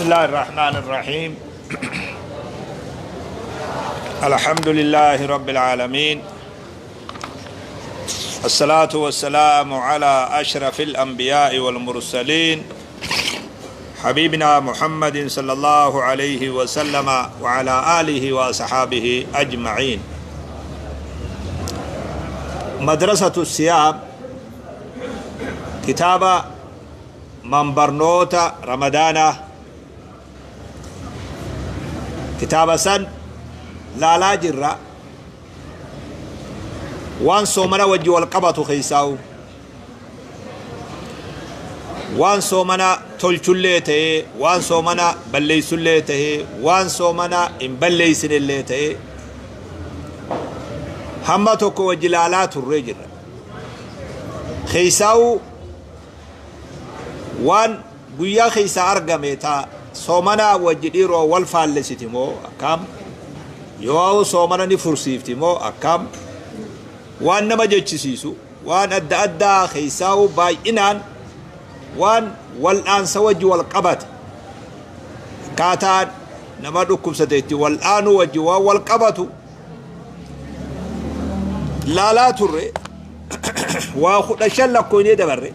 الله الرحمن الرحيم. الحمد لله رب العالمين، الصلاة والسلام على أشرف الأنبياء والمرسلين، حبيبنا محمد صلى الله عليه وسلم وعلى آله وأصحابه أجمعين. مدرسة الصيام، كتاب من برنوتا رمضان، كتاب سن laalaa jirra. Waan soomana wajji wal qabatu keessaa'u, waan soomana tolchullee ta'ee, waan soomana balleessullee ta'ee, waan soomana hin balleessinellee ta'ee, hamma tokko wajji laalaa turree jirra. Keessaa'u waan guyyaa keessa argame ta soomana wajji dhiiroo wal faallessiti moo akkam, yoo soomana ni fursiifti moo akkam, waan nama jechisiisu, waan adda addaa keessaa'u baay'inaan waan wal'aansa wajji wal qabate, akkaataan nama dhukkubsate itti wal'aanuu wajji waan wal qabatu laalaa turre. Waa 15 lakkoonee dabarre.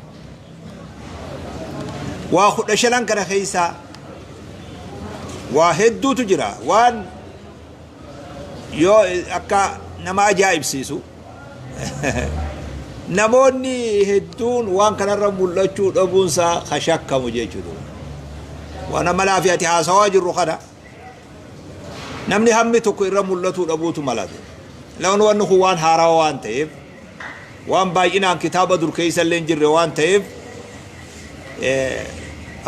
Waa 15n kana keessaa waa hedduutu jira. Waan yoo akka nama ajaa'ibsiisu, namoonni hedduun waan kanarra mul'achuu dhabuunsaa ka shakkamu jechuudha. Waan amalaa fi ati haasawaa jirru kana namni hammi tokko irra mul'atuu dhabuutu malate. Lawan wanni kun waan haarawaa waan ta'eef, waan baay'inaan kitaaba dur keessa illee hin jirre waan ta'eef,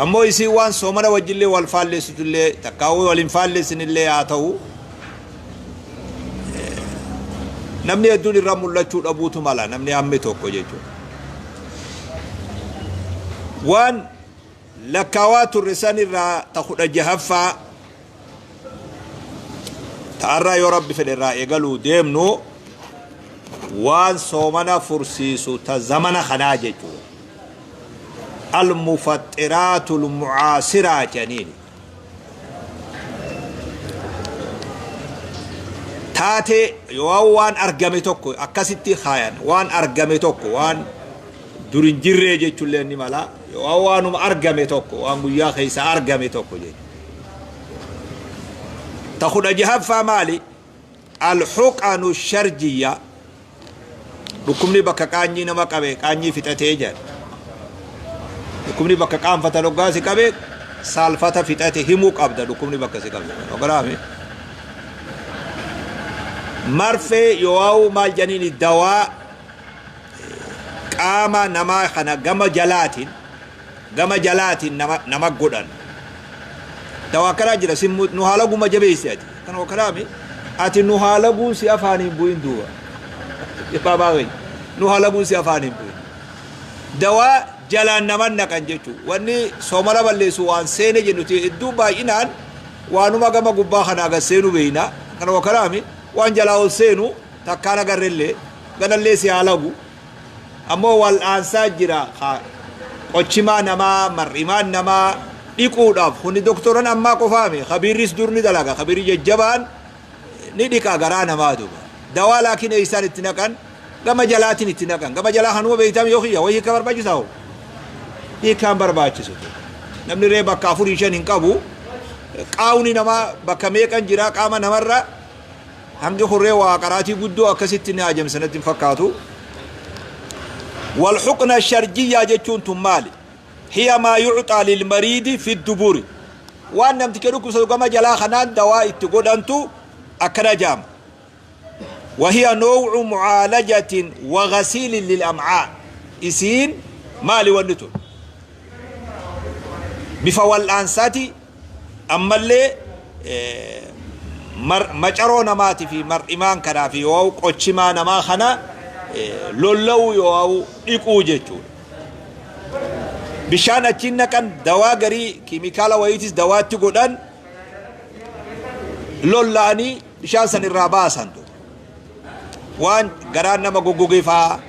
ammoo isii waan soomana wajjillee wal faallessitullee takkaawuu wal hin faallessinillee haa ta'u, namni hedduun irra mul'achuu dhabuutu mala, namni hammi tokko jechuudha. Waan lakkaawaa turre san irraa ta 16ffaa ta'arraa yoo Rabbi fedhe irraa eegaluu deemnu, waan soomana fursiisu ta zamana kanaa jechuudha. Al-mufaxxiraatul mucaasiraa jedhaniini. Taatee yoo waan argame tokko akkasitti kaayan, waan argame tokko, waan dur hin jirree jechuullee ni mala, yoo waanuma argame tokko, waan guyyaa keessa argame tokko jechuudha. Ta 16ffaa maali? Alhuqanu sharjiyya. Dhukkubni bakka qaanyii nama qabe qaanyii fixatee jedha. Dhukkubni bakka qaanfatan hoggaa si qabe saalfata fixate himuu qabda, dhukkubni bakka si qabe. Ogaraami. Marfee yoo maal jedhaniin, dawaa qaama namaa kana gama jalaatiin nama godhan. Dawaa akkanaa jira. Nu haala guma jabeessi ati. Kana ogaraami. Ati nu haala guun si afaaniin bu'in duuba. Baabaa, nu haala guun si afaaniin bu'in. Dawaa jalaan nama naqan jechuudha. Wanni soomana balleessu waan seene jennuti hedduu baay'inaan waanuma gama gubbaa kanaa gad seenu beeyna. Kana wakaraami waan jalaa ol seenu takkaan agarrellee ganallee si haa lagu. Ammoo wal'aansaa jira, qochimaa namaa, mar'imaan namaa dhiquudhaaf. Kuni doktoran ammaa qofaami. Kabiirris dur ni dalaga. Kabiirri jajjabaan ni dhiqa garaa namaa duuba. Dawaa laakiin eessaan itti naqan? Gama jalaatiin itti naqan. Gama jalaa kanuma beeytam yoo kiyya wayii hiika barbaachisaa hoo? Hiikaan barbaachisu. Namni ree bakka afurii shan hin qabu. Qaawni namaa bakka meeqan jira qaama namarra? Hangi hurree waa qaraatii guddoo akkasitti ni ajamsanatti hin fakkaatu. والحقنة الشرجية jechuun tun maali? هي ما يعطى للمريض في الدبر. Waan namticha dhukkubsatu gama jalaa kanaan dawaa itti godhantu akkana jaama. وهي نوع معالجة وغسيل للأمعاء. Isiin maali wanni tun? Bifa wal'aansaati, ammallee macaroo namaatii fi mar'imaan kanaa fi yoo qochimaa namaa kana lolla'uu yoo dhiquu jechuudha. Bishaan achiin naqan, dawaa garii kiimikaala wayiitis dawaatti godhan, lolla'anii bishaan san irraa baasan. Waan garaan nama goggoge faa,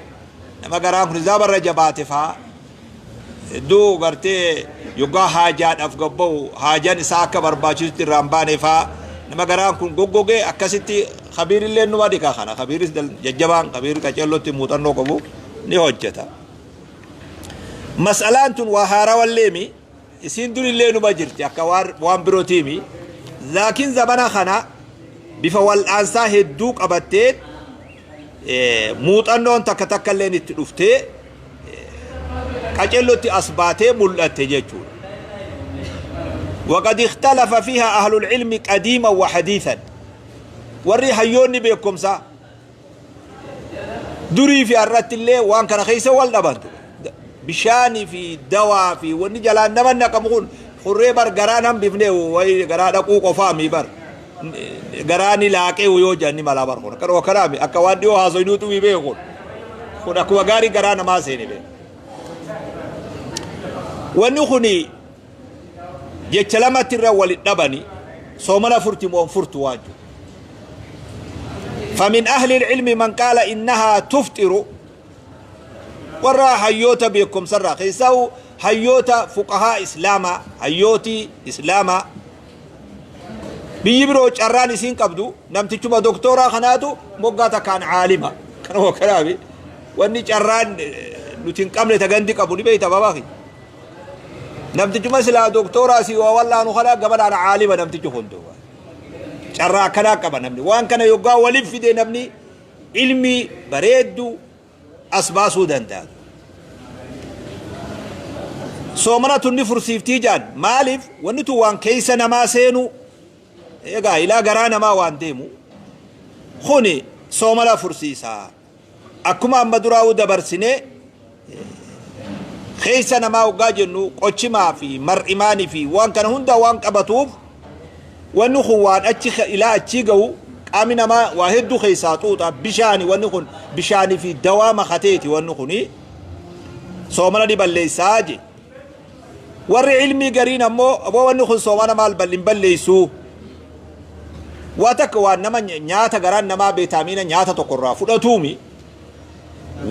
nama garaan kun zaabarra jabaate faa, hedduu gartee. Yoggaa haajaadhaaf gad ba'u haajaan isaa akka barbaachisutti irraa hin baane faa nama garaan kun goggogee akkasitti kabiirillee numa dhiqa kana kabiiris jajjabaan kabiir qaceellotti muuxannoo qabu ni hojjeta. Mas'alaan tun waa haarawalleemi isiin durillee numa jirti akka waan birootiimi laakiin zamana kana bifa wal'aansaa hedduu qabattee muuxannoon takka takka illeen itti dhuftee qacellotti as baatee mul'atte jechuudha. وقد اختلف فيها أهل العلم قديما وحديثا warri hayyoonni beekumsaa durii fi har'atti illee waan kana keessa wal dhabantu bishaanii fi dawaa fi wanni jalaan nama naqamu kun hurree bar garaan hambifne wayi garaa dhaquu qofaa mi bar garaa ni laaqee yoo jedhan ni malaa bar kun akka kanaami akka waan dhiyoo haasoynuutu mi beeku kun kun akkuma gaarii garaa namaa seene beeku wanni kuni jecha lamatti irra wali dhabani soomana furti moo furtu waan jiru. فمن أهل العلم من قال إنها تفطر warra hayyoota beekumsarraa keessaa hayyoota fuqahaa islaamaa hayyooti islaamaa biyyi biroo carraan isiin qabdu namtichuma doktooraa kanaatu moggaa takkaan caalima kanuma kanaafi wanni carraan nuti hin qabne ta gandi qabu ni beeyta babaa kiyya namtichuma silaa doktooraa si waa wallaanu kana gamanaan caalima namtichi kun duuba carraa akkanaa qaba namni waan kana yoggaa waliif fide namni ilmi bareeddu as baasuu danda'a. Soomana tun ni fursiiftii jaan maaliif wanni tun waan keessa namaa seenu egaa ilaa garaa namaa waan deemu kuni soomana fursiisaa akkuma amma duraa'uu dabarsinee keessa namaa hoggaa jennu qochimaa fi mar'imaanii fi waan kana hunda waan qabatuuf wanni kun waan achi ilaa achii gahu qaamni namaa waa hedduu keessaa xuuxa bishaani wanni kun bishaanii fi dawaa makateeti wanni kuni soomana ni balleessaa je warri ilmii gariin ammoo aboo wanni kun soomana maal hin balleessuu waa takka waan nama nyaata garaan namaa beetaamiina nyaata tokkorraa fudhatuumi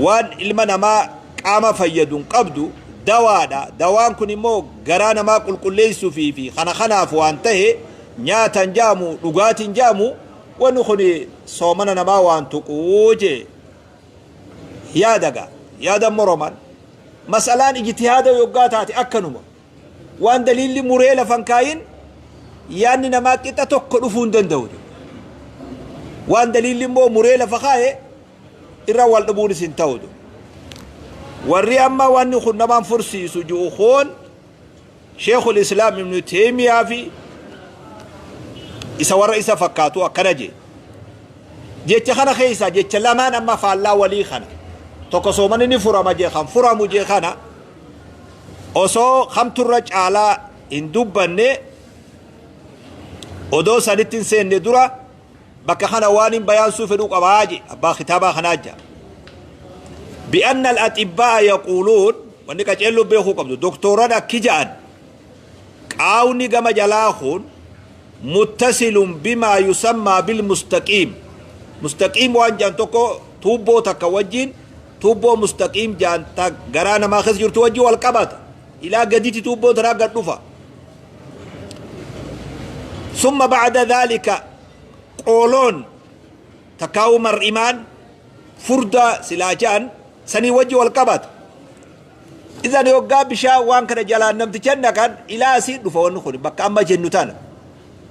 waan ilma namaa qaama fayyadu hin qabdu dawaadha dawaan kun immoo garaa namaa qulqulleessuu fi kana kanaaf waan tahe nyaatan jaamu dhugaatiin jaamu wanni kun soomana namaa waan tuquu jee yaadaga yaada moroman masalaan ijtihaada yoggaa taate akkanuma waan daliilli muree lafan kaayin yaadni namaa qixa tokko dhufuu hin danda'u waan daliilli immoo muree lafa kaaye irra wal dhabuunis hin ta'u warri amma wanni kun namaan fursiisu ji'u kun sheekul islaam ibnu teemiyaa fi isa warra isa fakkaatu akkana jee jecha kana keessa jecha lamaan amma faallaa walii kana tokko soomanni ni furama jee kan furamu jee kana osoo kamturra caalaa hin dubbanne odoo sanitti hin seenne dura bakka kana waan hin bayaansuu fedhuu qabaa je abbaa kitaabaa kanaa jaa بأن الأطباء يقولون wanni qaceelluu beekuu qabdu doktoran akki ja'an qaawni gama jalaa kun متصل بما يسمى بالمستقيم مستقيم waan ja'an tokko tuubboo takka wajjin tuubboo مستقيم ja'an ta garaa namaa keessa jirtu wajjin wal qabata ilaa gaditti tuubboo tanaa gad dhufa ثم بعد ذلك qooloon takkaa'u mar'imaan furda silaa ja'an sanii wajji wal qabata idan yoggaa bishaan waan kana jalaan namticha naqan ilaa asiin dhufa wanni kun bakka amma jennu tana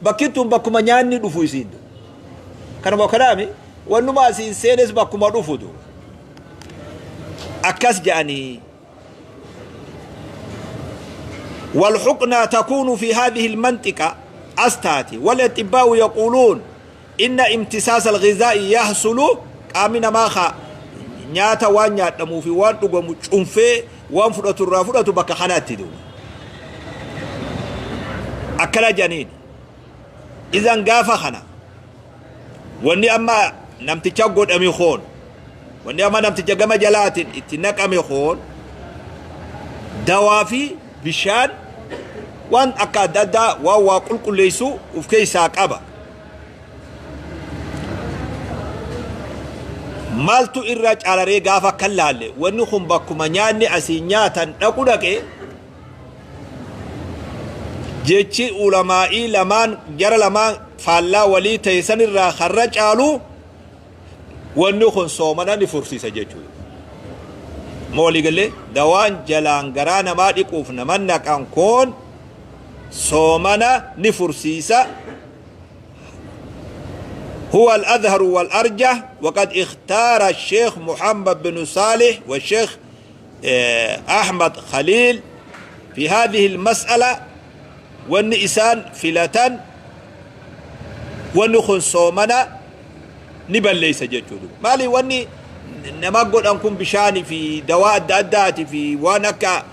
bakki tun bakkuma nyaanni dhufu isiin kanuma kanaami wannuma asiin seenes bakkuma dhufutu akkas jedhanii والحقنة تكون في هذه المنطقة أستاتي والأطباء يقولون إن امتصاص الغذاء يحصل qaamni namaa ka nyaata waan nyaadhamuu fi waan dhugamu cunfee waan fudhatu irraa fudhatu bakka kanaatti duuba akkana jedhaniin idan gaafa kana wanni amma namticha godhame koon wanni amma namticha gama jalaatiin itti naqame koon dawaa fi bishaan waan akka adda addaa waan waa qulqulleessu uf keessaa qaba. Maaltu irra caalaree gaafa akkan laalle wanni kun bakkuma nyaanni asii nyaatan dhaqu dhaqe Jechi ulamaa'ii lamaan jara lamaan faallaa walii ta'e sanirraa karra caalu wanni kun soomana ni fursiisa jechuudha. Ma walii galee dawaan jalaan garaa namaa dhiquuf nama naqan kun soomana ni fursiisa. هو الأظهر والأرجح، وقد اختار الشيخ محمد بن صالح والشيخ أحمد خليل في هذه المسألة، والنئسان فلتان ونخن صومنا نبل ليس جدود مالي واني نمقل أنكم بشاني في دواء الدادات في وانك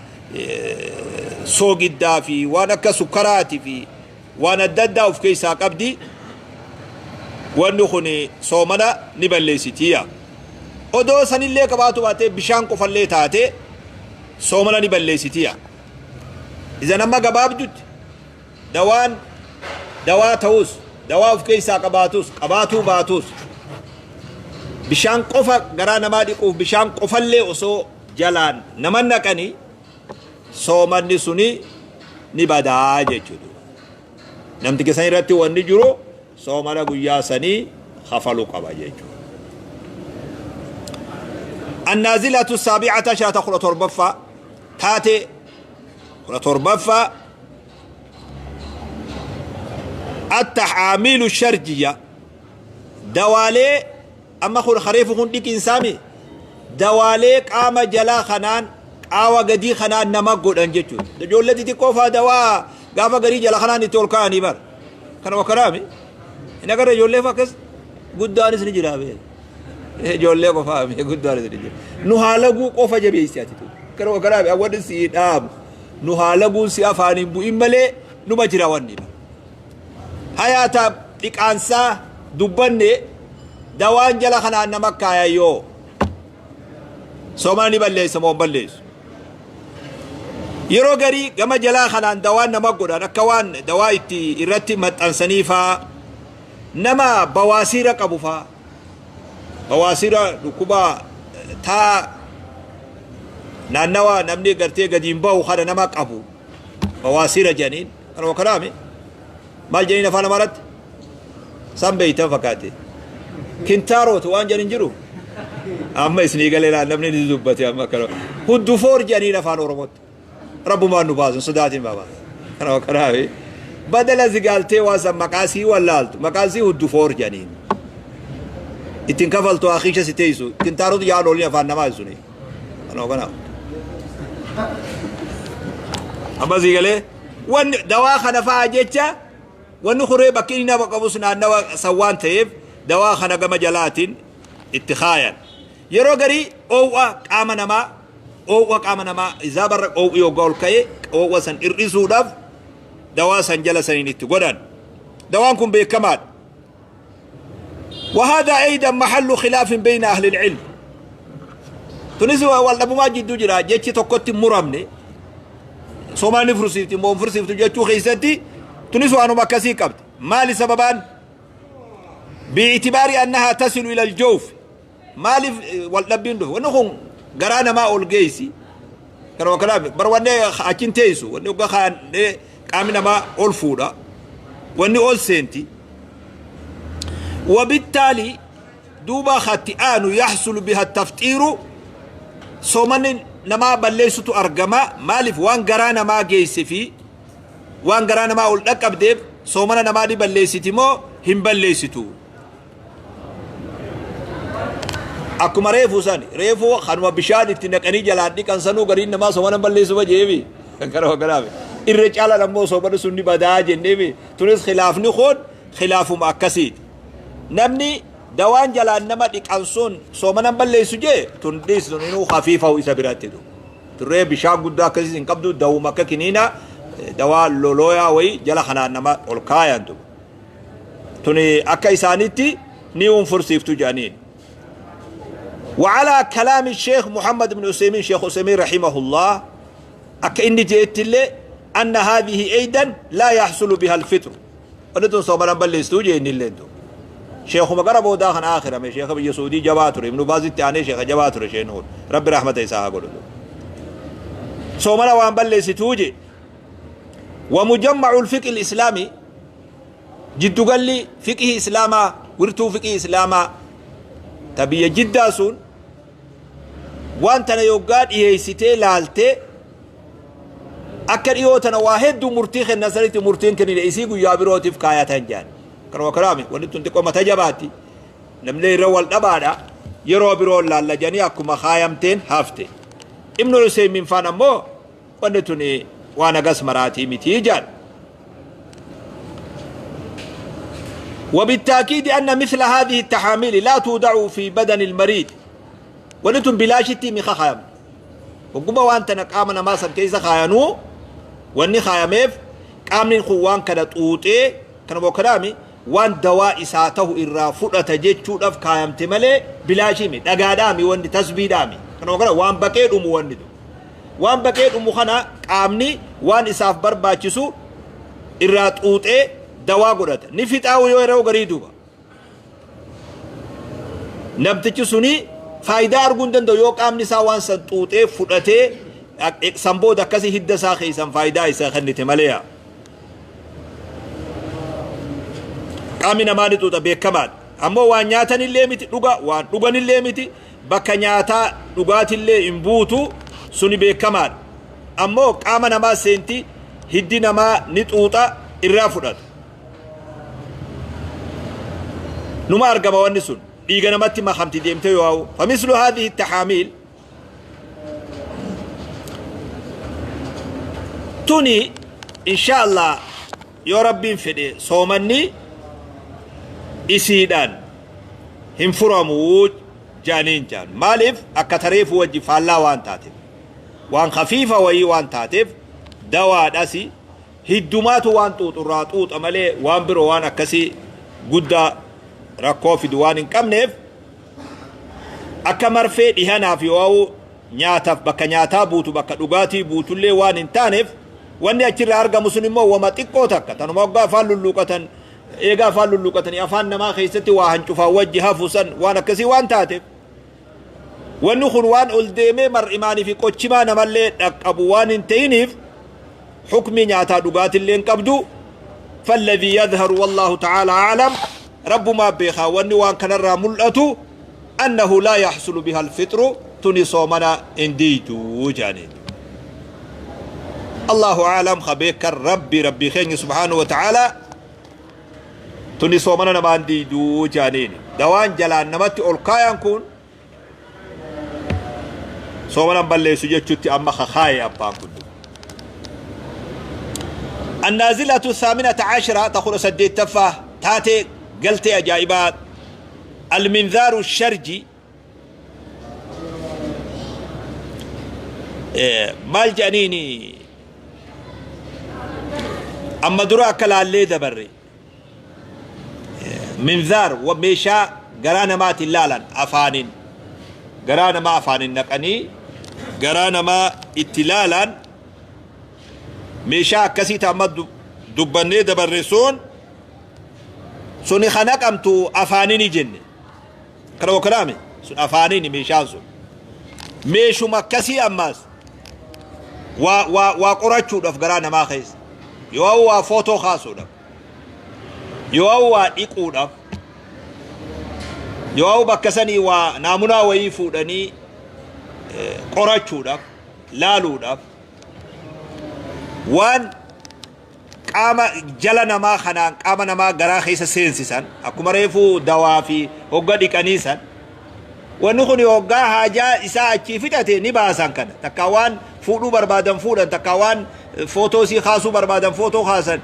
سوق الدافي وانك سكراتي في وانا الدادا وفي كيسا قبدي ونخني صومنا نبل ليستيا odoo sanillee qabaatu baatee bishaan qofallee taate soomana ni balleessitiya. Iza nama gabaabdutti dawaan dawaa ta'us dawaa of keessaa qabaatus qabaatuu baatus bishaan qofa garaa namaa dhiquuf bishaan qofallee osoo jalaan nama naqanii soomanni suni ni badaa jechuudha. Namti keessan irratti wanni jiru soomana guyyaa sanii kafaluu qaba jechuudha. النازلة السابعة عشرة خلة تربفة تاتي خلة تربفة التحاميل الشرجية دوالي أما خل خريف خن ديك إنسامي دوالي قام جلا خنان قاوة قدي خنان نمقود أنجتو جولتي تكوفا دوا قافا قري جلا خنان تولكاني بر كانوا وكرامي إن أقرأ جولي فاكس قداني سنجرابي ijoollee qofaa mi guddaan isin jira nu haalaguu qofa jabeessi ati tu karoo karaa awwadin si dhaabu nu haalaguun si afaaniin bu'in malee numa jira wanni hayaata dhiqaansaa dubbanne dawaan jala kanaan nama kaayayyoo soomana ni balleessa moo hin balleessu yeroo garii gama jalaa kanaan dawaan nama godhan akka waan dawaa itti irratti maxxansanii faa nama bawaasiira qabu faa bawaasiira dhukkuba taa naannawa namni gartee gadi hin bahu kana nama qabu bawaasiira jedhaniin kanuma kanaami maal jedhaniin afaan amaaratti san beeytan fakkaate kintaaroot waan jedhin jiru amma isinii galee laal namni ni dubbate amma kana huddufoor jedhaniin afaan oromootti rabbumaan nu baasun sodaatiin baabaa kanuma kanaami badala zigaaltee waan san maqaa sii wallaaltu maqaan sii huddufoor jedhaniin ittiin kafaltu akhiisha si teessu kintaaroot yaan ooliin afaan namaa suni kanuma kanaaf amma sii galee wanni dawaa kana fa'aa jecha wanni kuree bakki inni nama qabus naannawa san waan ta'eef dawaa kana gama jalaatiin itti kaayan yeroo garii oowwa qaama namaa oowwa qaama namaa isaa barra oowwi yoggaa ol ka'e oowwa san hir'isuudhaaf dawaa san jala saniin itti godhan dawaan kun beekamaadha. وهذا أيضا محل خلاف بين أهل العلم تونس والأبو ما جدو جرا جيتي تقوتي مرامني سوما نفرسيفتي مو فرسيفتي جيتو خيستي تونس وانو مكاسي قبت ما لسببان باعتبار أنها تصل إلى الجوف ما لف واللبين ده ونخون قرانا ما أولجيسي كانوا كلام برواني أكين تيسو ونو خان قامنا ما أولفودا وني أول سنتي وبالتالي دوبا خطئان يحصل بها التفطير صومن نما بليستو أرجما مالف وان قرانا ما جيس في وان قرانا ما أقول لك أبديب صومنا نما دي بليستي مو هم بليستو أكما ريفو ساني ريفو خانوا بشان اتنك جلادني كان سنو قرين نما صومنا بليسو بجيبي كرو كلامي الرجال لما صومنا سني بدا جنبي تونس خلاف نخون خلاف مؤكسيد namni dawaan jalaan nama dhiqan sun soomana balleessu jee tun dhiis tun inuu khafiifa isa biratti du turree bishaan guddaa akkasiis hin qabdu dawuma akka kiniina dawaa lolooyaa wayi jala kanaan nama ol kaayan tu tuni akka isaanitti ni unfursiiftu jedhaniin وعلى كلام الشيخ محمد بن عثيمين شيخ عثيمين رحمه الله أكإني جئت اللي أن هذه أيضا لا يحصل بها الفطر ونتن صومنا بلستو جئني اللي انتو شيخ مقرب وداخن آخر من شيخ بن سعودي جباتر ابن باز التاني شيخ جباتر شيخ نور رب رحمة إسحاق قولوا صومنا وان بلستو جي ومجمع الفقه الإسلامي جدو قال لي فقه إسلاما ورتو فقه إسلاما تبي جدا سون وانت يوغاد إيسيتي لالتي akka dhiyoo tana waa hedduu murtii kennan sanitti murtiin kennine isii guyyaa birootiif kaayatan jaan kanuma karaami wanni tun xiqqoo mata jabaatti namni irra wal dhabaadha yeroo biroo laalla jedhanii akkuma kaayamteen hafte Ibnu Useymiin faan ammoo wanni tun waan hagas maraatii mitii jaan. وبالتأكيد أن مثل هذه التحاميل لا توضع في بدن المريض ونتم بلاشتي مخا خيام وقما وانت نقام نما سن كيسا خيانو واني خياميف قامنين خوان كان طوطي كان بوكرامي وان دواء إساته إرا فرأة جيتشو دف خيام تمالي بلاشي دقادامي واني تسبيدامي كان بوكرامي وان بكيد أمو واني دو وان بكيد أمو خنا قامني وان إساف برباچسو إرا طوطي dawaa godhata ni fixaawu yoo yeroo garii duuba namtichi suni faayidaa arguu hin danda'u yoo qaamni isaa waan san xuuxee fudhatee san booda akkasii hidda isaa keessan faayidaa isaa kennite malee qaamni namaa ni xuuxa beekamaadha ammoo waan nyaatanillee miti dhuga waan dhuganillee miti bakka nyaataa dhugaatillee hin buutu suni beekamaadha ammoo qaama namaa seenti hiddi namaa ni xuuxa irraa fudhata نما أرقم ونسون إيغا نمتي ما خمتي ديمتي واو فمثل هذه التحاميل توني إن شاء الله يا ربي فدي صومني إسيدان هم فرموج جانين جان مالف أكتريف وجي فالا وان تاتف وان خفيفة وي وان تاتف دواء داسي هدومات وان توت الراتوت أمالي وان برو وان أكسي قد rakkoo fidu waan hin qabneef akka marfee dhihanaaf yoo nyaataaf bakka nyaataa buutu bakka dhugaatii buutullee waan hin taaneef wanni achirraa argamu sun immoo wama xiqqoo takka tanuma waggaa afaan lulluuqatan eegaa afaan lulluuqatanii afaan namaa keessatti waa hancufaa wajji hafu san waan akkasii waan taateef wanni kun waan ol deemee mar'imaanii fi qochimaa namallee dhaqqabu waan hin ta'iniif hukmii nyaataa dhugaatillee hin qabdu فالذي يظهر والله تعالى أعلم رب ما بيخا واني وان كان ملأتو أنه لا يحصل بها الفطر تني صومنا انديتو جاني الله أعلم خبيك ربي ربي خيني سبحانه وتعالى تني صومنا نما انديتو جانين دوان جلان نمتي ألقايا كون صومنا بلي سجدتي أما خخاي أبان كدو النازلة 18 تخل سديت تفا تاتي قلت أجائبات المنذار الشرجي مال جانيني أما درا كلا اللي دبري منذار وميشا قرانا ما تلالا أفانين قرانا ما أفانين نقني قرانا ما اتلالا ميشا كسيتا أما دبني دبري سون سوني خناق أمتو أفانيني جن كلام كلامي سون أفانيني ميشان سون ميشو مكسي أماس وا وا وا قرأتشو دف قرانا ما خيس يو وا فوتو خاصو دف يو وا إيقو دف يو بكسني وا نامونا ويفو دني قرأتشو دف لالو دف وان qaama jala namaa kanaan qaama namaa garaa keessa seensisan akkuma reefuu dawaa fi hogga dhiqanii san wanni kun hoggaa haajaa isaa achii fixate ni baasan kana takka waan fuudhuu barbaadan fuudhan takka waan footoo sii kaasuu barbaadan footoo kaasan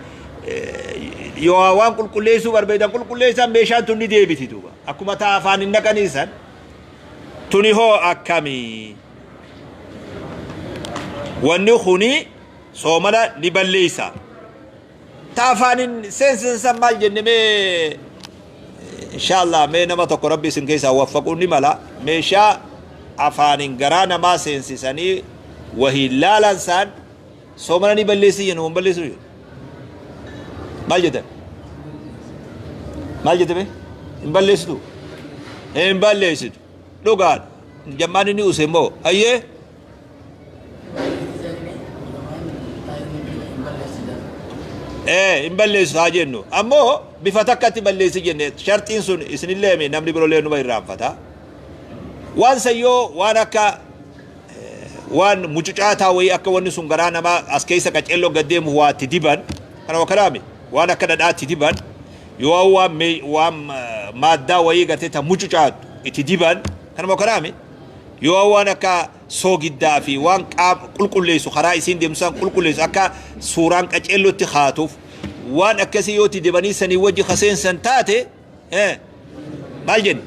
yoo waan qulqulleessuu barbaadan qulqulleessan meeshaan tun ni deebiti duuba akkuma taa afaan hin naqanii san tuni hoo akkamii wanni kuni soomana ni balleessa. تافانين سنسن سمال جن مي إن شاء الله مي نما تكو ربي سن كيسا وفقوني ملا ميشا أفانين غرانا ما سنسي سني وهي لا لنسان سومنا بلسي ينو بلسي مال جت مال جت بي بلسدو بلسدو لوغان جماني ني أسمو أيه. Hin balleessu haa jennu. Ammoo bifa takkatti balleessi jenne sharxiin sun isinillee mi namni birollee numa irraanfata. Waan san yoo waan akka waan mucucaataa wayii akka wanni sun garaa namaa as keessa qaceelloo gad deemu waa itti diban kana wakalaami waan akka dhadhaatti diban yoo waan waan maaddaa wayii gartee ta mucucaattu itti diban kana wakalaami yoo waan akka soogiddaa fi waan qaam qulqulleessu karaa isiin deemtu san qulqulleessu akka suuraan qaceellotti kaatuuf waan akkasii yoo itti dibanii sanii wajji ka seensan taate maal jenna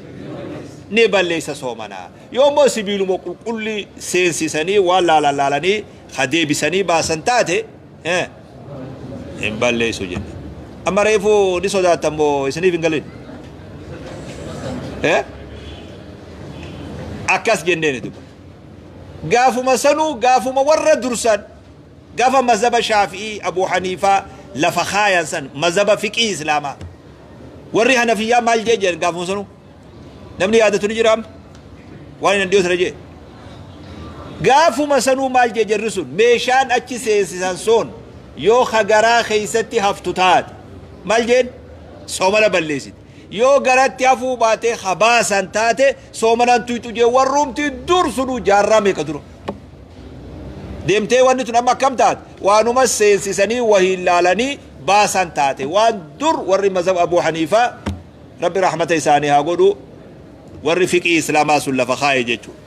ni balleessa soomanaa yoo immoo sibiiluma qulqullii seensisanii waan laalan laalanii ka deebisanii baasan taate hin balleessu jenna. Amma reefu ni sodaattan moo isiniif hin galin? Akkas jenneeni duba. Gaafuma sanuu gaafuma warra dursan gaafa mazhaba Shaafi'ii Abu Haniifaa lafa kaayan san mazhaba fiqii Islaamaa. Warri Hanafiyyaa maal jee jedhan gaafuma sanuu? Namni yaadatu ni jira amma? Waan hin dhiyoo sana jee. Gaafuma sanuu maal jee jarri sun meeshaan achi seensisan sun yoo ka garaa keessatti haftu taate maal jeen soomana balleessiti. Yoo garatti hafuu baatee ka baasan taate soomanaan tuyxu jee warrumti dur sunuu jaarraa meeqa dura. Deemtee wanni tun amma akkam taate waanuma seensisanii wahiin laalanii baasan taate waan dur warri mazhaba Abuu Haniifaa Rabbi rahmata isaanii haa godhu warri fiqii islaamaa sun lafa kaaye jechuudha.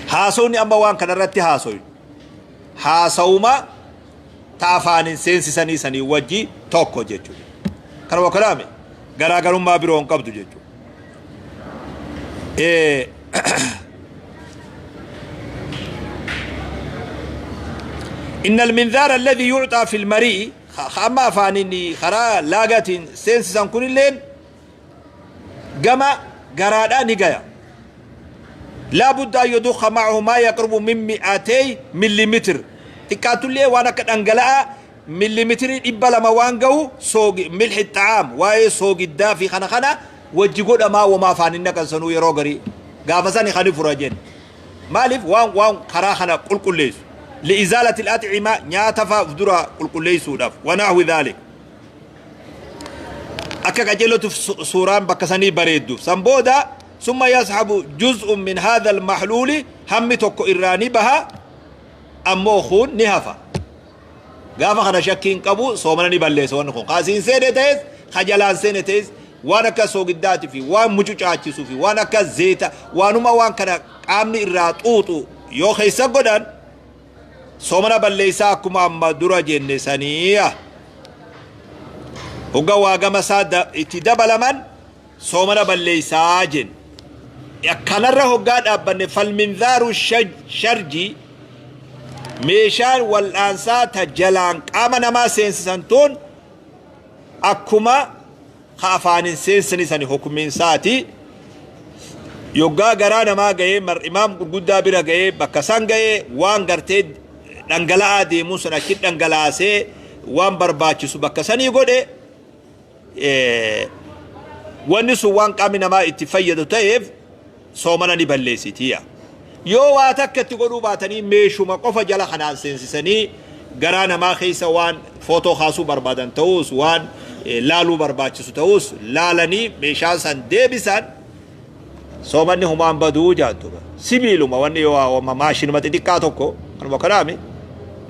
Haasawni amma waan kanarratti haasoynu haasawuma ta afaanin seensisanii sanii wajji tokko jechuudha. Kanuma kanaame garaagarummaa biroo hin qabdu jechuudha. إن المنذار الذي يعطى في المريء Ka amma afaaniin karaa laagaatiin seensisan kunilleen gama garaadhaa ni gaya. Laa budda an yadukha ma'ahu maa yaqrubu min mi'atay millimeter. Xiqqaattullee waan akka dhangala'aa millimeetirii 200 waan gahu soogi milhi xa'aam waa'ee soogiddaa fi kana kana wajji godhamaa wama afaanin naqan sanuu yeroo garii gaafa sani kani fura jenne. Maaliif waan waan karaa kana qulqulleessu li'izaalati al-at'ima nyaata faa uf duraa qulqulleessuudhaaf wa nahwi dhaalik akka qajeelotuuf suuraan bakka sanii bareedduuf san booda summa yashabu juz'un min haadha al-mahluuli hammi tokko irraa ni baha ammoo kun ni hafa Gaafa kana shakkii hin qabu soomana ni balleessa wanni kun. Ka asiin seene ta'es ka jalaan seene ta'es waan akka soogiddaati fi waan mucucaachisu fi waan akka zeeta waanuma waan kana qaamni irraa xuuxu yoo keessa godhan soomana balleessaa akkuma amma dura jenne saniiya. Hogga waa gama isaa itti dabalaman soomana balleessaa jenne. Kanarra hoggaa dhaabbanne falminzaaru sharjii meeshaan wal'aansaa ta jalaan qaama namaa seensisan tun akkuma ka afaanin seensani sani hukmiinsaati. Yoggaa garaa namaa ga'ee mar'imaam gurguddaa bira ga'ee bakka san ga'ee waan gartee dhangala'aa deemuu san achi dhangalaasee waan barbaachisu bakka sanii godhe wanni sun waan qaamni namaa itti fayyadu ta'eef soomana ni balleessiti. Yoo waa takka itti godhuu baatanii meeshuma qofa jala kanaan seensisanii garaa namaa keessa waan footoo kaasuu barbaadan ta'us waan laaluu barbaachisu ta'us laalanii meeshaan san deebisan soomanni humaan baduu jaantu. Sibiiluma wanni yoo maashinuma xixiqqaa tokko kanuma kanaami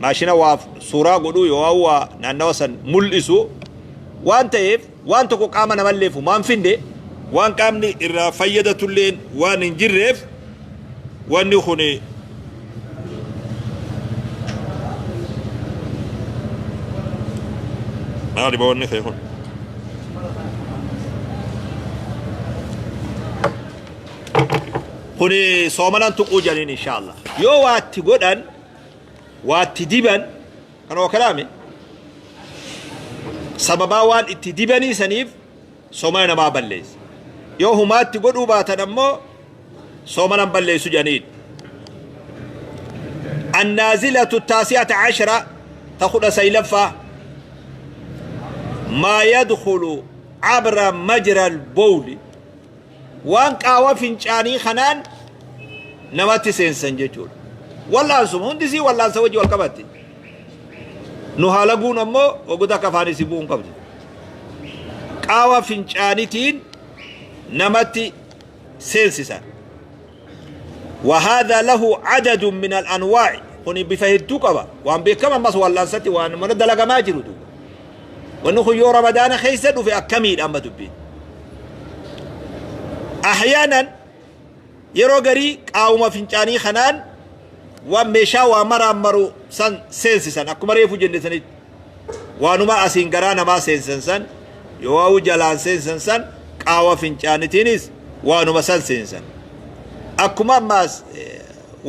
maashina waa suuraa godhuu yoo waa naannawa san mul'isu waan ta'eef waan tokko qaama namalleef humaan finde waan qaamni irraa fayyadatulleen waan hin jirreef wanni kun maali ba wanni kee kun kuni soomanan tuquu janiin insha Allah yoo waatti godhan waatti diban Kan kalaame sababaa waan itti dibanii saniif soomana namaa balleessa. Yoo humaatti godhuu baatan ammoo soomana hin balleessu jedhaniin. Annaazilatu taasi'ata ashara ta 19ffaa maa yadkhulu cabra majra albowli waan qaawa fincaanii kanaan namatti seensan jechuudha. Wal'aansuma hundi isii wal'aansa wajji wal qabatti. Nu halaguun ammoo oggota akka afaan isii bu'uun qabdu. Qaawa fincaanitiin namatti seensisan. وهذا له عدد من الأنواع kuni bifa hedduu qaba waan beekama ammas wallaansatti waan mana dalagamaa jiru duuba wanni kun yoo Ramadaana keessa dhufe akkamiidha amma dubbiin ahyaanan yeroo garii qaawuma fincaanii kanaan waan meeshaa waa maraan maru san seensisan akkuma reefu jenne sanitti waanuma asiin garaa namaa seensan san yoo jalaan seensan san qaawa fincaanitiinis waanuma san seensan akkuma ammaas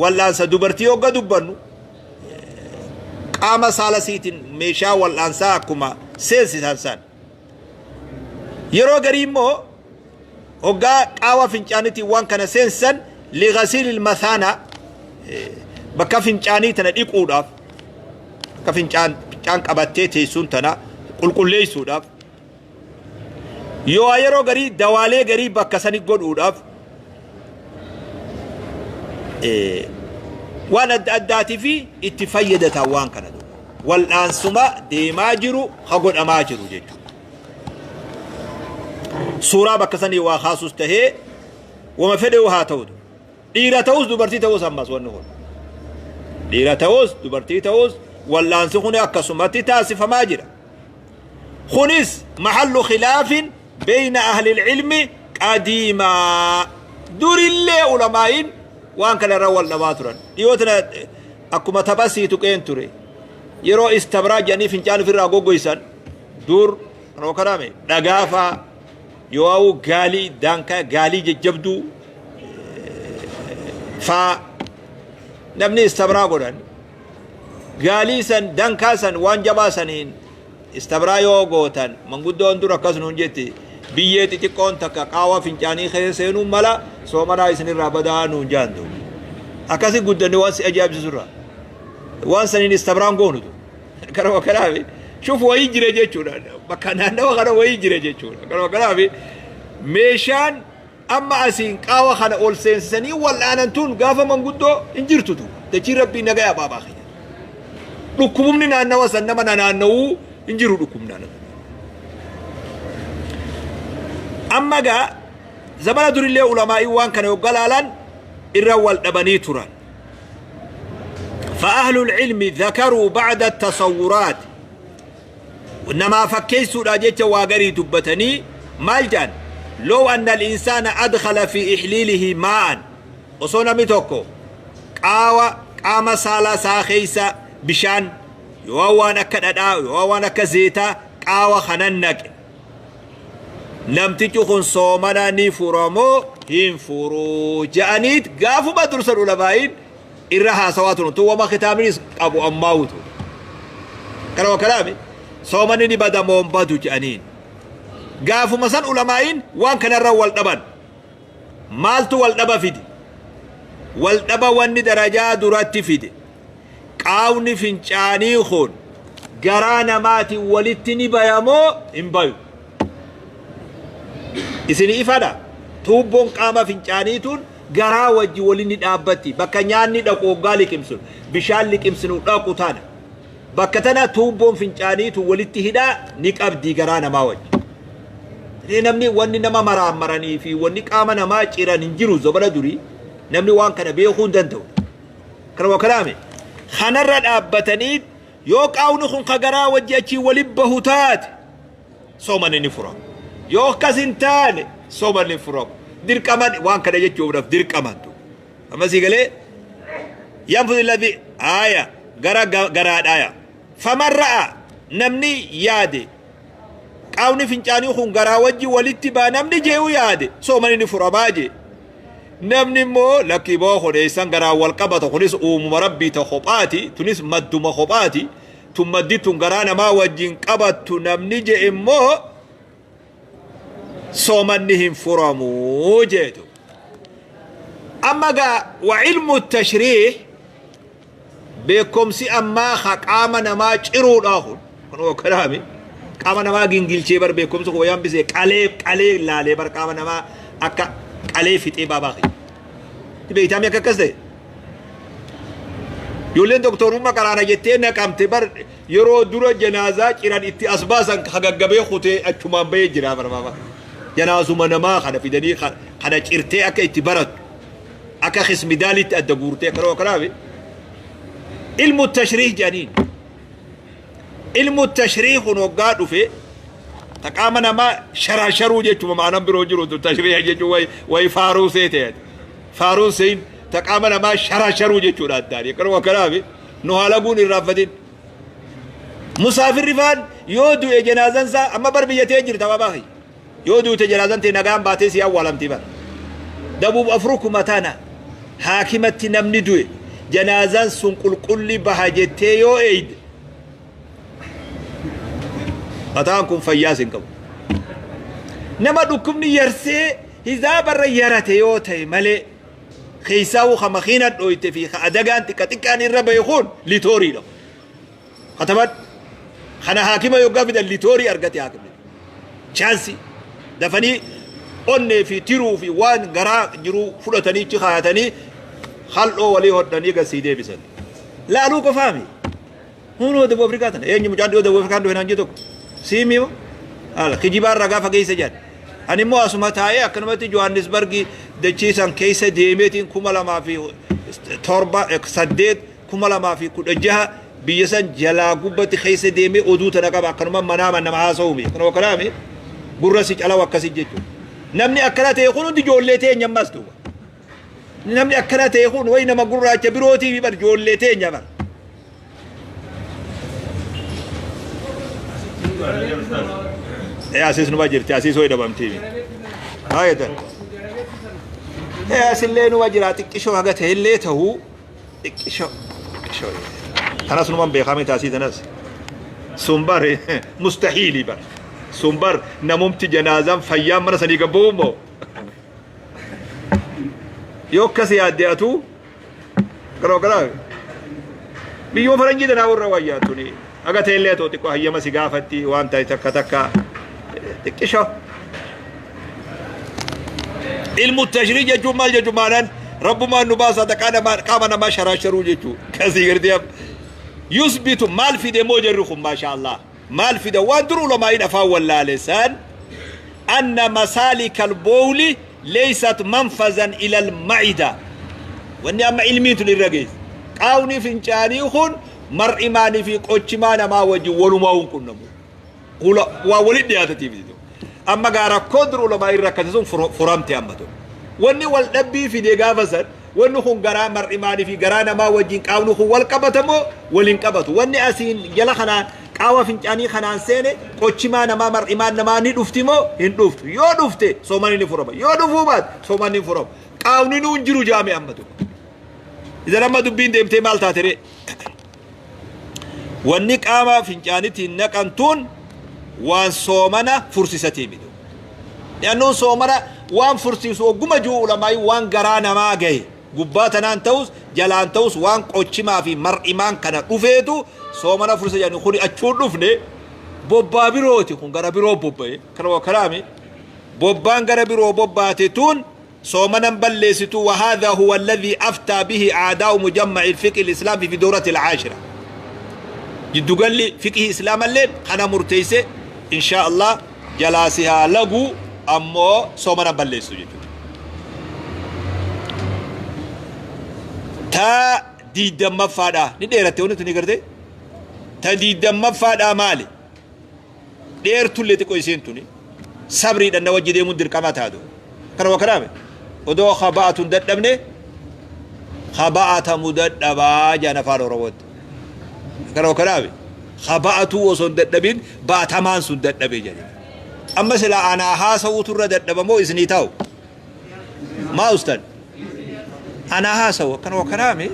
wal'aansa dubartii hogga dubbannu qaama saala siitiin meeshaa wal'aansaa akkuma seensisan san yeroo garii immoo hoggaa qaawa fincaanitiin waan kana seensisan lighasiilil mathaana bakka fincaanii tana dhiquudhaaf bakka fincaan qabattee teessuun tana qulqulleessuudhaaf yoo yeroo garii dawaalee garii bakka sani godhuudhaaf waan adda addaatii fi itti fayyadatan waan kana wal'aansuma deemaa jiru ha godhamaa jiru jechuudha. Suuraa bakka sanii waa kaasus tahee wama fedhe haa ta'u dhiira ta'us dubartii ta'us ammas wanni kun dhiira ta'us dubartii ta'us wal'aansi kun akkasumatti taasifamaa jira. Kunis mahallu khilaafin bayna ahli ilmi qadiimaa durillee ulamaa'iin waan kana irra wal dhabaa turan. Dhiyoo tana akkuma tapha sii tuqeen ture yeroo istabraa jedhanii fincaan ofirraa goggoysan dur kanoo kanaame dhagaafaa yoo gaalii daankaa gaalii jajjabduu faa namni istabraa godhan gaalii san dankaa san waan jabaa saniin istabraa yoo gootan manguddoon dur akkas nuun jetti biyyee xixiqqoon takka qaawa fincaanii keessa seenuun mala soomanaa isinirraa badaa nuun jaantu akkasi guddanne waan si ajaa'ibsiisurraa waan saniin istabraan goonutu kanuma kanaafi shuf wayii jira jechuudha bakka naannawa kana wayii jira jechuudha kanuma kanaafi meeshaan amma asiin qaawa kana ol seensisanii wal'aanan tun gaafa manguddoo hin jirtutu dachii rabbii nagaya baabaa kiyya dhukkubumni naannawa san nama naannawuu hin jiru dhukkubni naannawa amma gaa zamana durillee ulamaa'ii waan kana yogga laalan irra wal dhabanii turan. فأهل العلم ذكروا بعد التصورات نما فكيسوا راجيت واغري دبتني مالجان لو أن الإنسان أدخل في إحليله ماء وصونا متوكو قاوة قام سالا ساخيسا بشان يوانا كددا يوانا كزيتا قاوة خننك namtichi kun soomana ni furamoo hin furuu ja'aniit gaafuma dursan ulamaa'iin irra haasawaa turan tun wama kitaabnis qabu ammaawutu kanuma kanaami soomanni ni badamoo hin badu ja'aniin gaafuma san ulamaa'iin waan kanarra wal dhaban maaltu wal dhaba fide wal dhaba wanni darajaa duratti fide qaawni fincaanii kun garaa namaatiin walitti ni bayamoo hin bayu isin ifadha tuubboon qaama fincaanii tun garaa wajji waliin ni dhaabbatti bakka nyaanni dhaqu hoggaa liqimsinu bishaan liqimsinu dhaqu tana bakka tana tuubboon fincaanii tun walitti hidhaa ni qabdi garaa namaa wajji namni wanni nama maraammaranii fi wanni qaama namaa ciran hin jiru zabana durii namni waan kana beekuu hin danda'u kanuma kanaame kanarra dhaabbatanii yoo qaawni kun ka garaa wajji achii waliin bahu taate soomanni ni furama yoo akkas hin taane soomanni hin furamu dirqaman waan kana jechuudhaaf dirqamantu amma sii galee yanfudu alladhi aaya gara garaadhaaya faman ra'a namni yaade qaawni fincaanii kun garaa wajji walitti baa namni jee'u yaade soomanni ni furamaa jee namni immoo lakkii boo kodeessan garaa wal qabata kunis uumuma rabbii ta kophaati tunis madduma kophaati tun maddi tun garaa namaa wajjin qabattu namni je'e immoo soomanni hin furamuu jeetu amma gaa wa ilmu tashriih beekumsi ammaa ka qaama namaa ciruudhaa kun kun kanaami qaama namaa gingilchee bar beekumsi kun wayaan bisee qalee qalee laalee bar qaama namaa akka qalee fixee baabaa kiyya beeytaami akka akkas ta'e Ijoolleen doktorummaa qaraana jettee naqamte bar yeroo dura janaazaa ciran itti as baasan hagaggabee kutee achumaan bahee jira barbaaba. Janaazuma namaa kana fidanii kana cirtee akka itti barattu akka xismidaalitti adda guurtee akkana kanaaf ilmu tashriih jedhaniin. Ilmu tashriih kun hoggaa dhufe ta qaama namaa sharaasharuu jechuudha ma'anaan biroo jiru tashriih jechuun wayi faaruu seete faaruun sein ta qaama namaa sharaasharuu jechuudha addaani akkanuma kanaaf nu haalaguun irraanfatin. Musaafirri faan yoo du'e janaazan isaa amma bar biyya tee jirta babaa yoo duute janaazan tee nagaan baatee si awwaalamti bar. Dabuub afrukuma tana haakimatti namni du'e janaazan sun qulqulli baha jettee yoo eeyde mataan kun fayyaas hin qabu. Nama dhukkubni yarsee hizaabarra yarate yoo ta'e malee keessaawuu ka makiina dhoyte fi ka adagaan xiqqa xiqqaan irra bahe kun litooriidha. Kataban kana haakima yoggaa fidan litoorii argate haakimni. Chaansi dafanii onnee fi tiruu fi waan garaa jiru fudhatanii ichi kaayatanii haldhoo walii hodhanii gasii deebisan. Laaluu qofaami. Hunoo Daboo Afrikaa tana eenyu mucaan dhiyoo Daboo Afrikaan dhufe naan jee tokko siimii moo haala kijibaa irraa gaafa geessa jedhan. Ani immoo asuma taa'ee akkanumatti Johannesburg dachiisan keessa deemeetiin 2007 8 2016 biyya san jalaa gubbatti keessa deemee oduu tana qaba akkanuma manaa nama haasa'uumi akkanuma kanaami gurra si calawu akkasi jechuudha. Namni akkana ta'e kun hundi ijoollee teenya ammas duuba. Namni akkana ta'e kun wayi nama gurraacha birootii bar ijoollee teenya bar. Asiis numa jirti asiis ho'i dhabamtii. Haa jettan. Asillee numa jira xiqqishoo haga ta'e illee ta'uu xiqqishoo xiqqishoo. Kanas numan beekaa miti asii tanas. Sun bar mustahiilii bar. Sun bar namumti janaazaan fayyaan mana sanii gabba'uu moo? Yoo akkas yaadde atuu qaroo qaraa biyyuma faranjii tanaa warra wayyaa tuni aga ta'ellee ta'u xiqqoo hayyama si gaafatti waan ta'e takka takka xiqqisho. Ilmu tashrii jechuun maal jechuun maanaan rabbumaan nu baasaa taqaa namaa qaama namaa sharaasharuu jechuu kasii gartee yusbitu maal fide moo jarri kun maasha Allah maal fida waan dur ulamaa'iin afaan wallaale san anna masaalika albowli leysat manfazan ila alma'ida wanni amma ilmiin tun irra geesse qaawni fincaanii kun mar'imaanii fi qochimaa namaa wajjin walumaa hin qunnamu waa walit dhiyaatatiif amma gaa rakkoo dur ulamaa irra akkasi sun furamte amma tun wanni wal dhabbii fide gaafa san wanni kun garaa mar'imaanii fi garaa namaa wajjin qaawni kun wal qabatamoo wal hin qabatu wanni asiin jala kanaan qaawa fincaanii kanaan seene qochimaa namaa mar'imaan namaa ni dhufti moo hin dhuftu yoo dhufte soomanni ni furama yoo dhufuu baate soomanni hin furamu qaawni nuun jiru jaame amma tun idan amma dubbiin deemtee maal taate ree wanni qaama fincaanitiin naqantuun waan soomana fursisatii miti Li'annuun soomana waan fursiisu ogguma jiru ulamaa'ii waan garaa namaa gahe gubbaa tanaan ta'us jalaan ta'us waan qochimaa fi mar'imaan kana dhufeetu soomana fursa jedhani kuni achuun dhufne bobbaa birooti kun gara biroo bobba'e kana kanaami bobbaan gara biroo bobbaate tun soomanan balleessitu. وهذا هو الذي أفتى به أعداء مجمع الفقه الإسلامي في دورة العاشرة jiddugalli fiqhii islaamallee kana murteesse insha Allah jalaa si haa lagu ammoo soomana balleessu jechuudha. Ta 20ffaadha ni dheeratte wanti tuni gartee ta 20ffaadha maali dheertullee xiqqoo isiin tuni sabriidhaan na wajji deemuun dirqama taatu kanuma kanaame odoo kaba'atu hin dadhabne kaba'atamu dadhabaa jedhan afaan Oromootti. Kanuma kanaame kaba'atuu osoo hin dadhabin ba'atamaan sun dadhabe jedhe. Amma silaa anaa haasa'uutu irra dadhabamoo isinii taa'u? Maa ustan? Anaa haasa'u akkanuma kanaame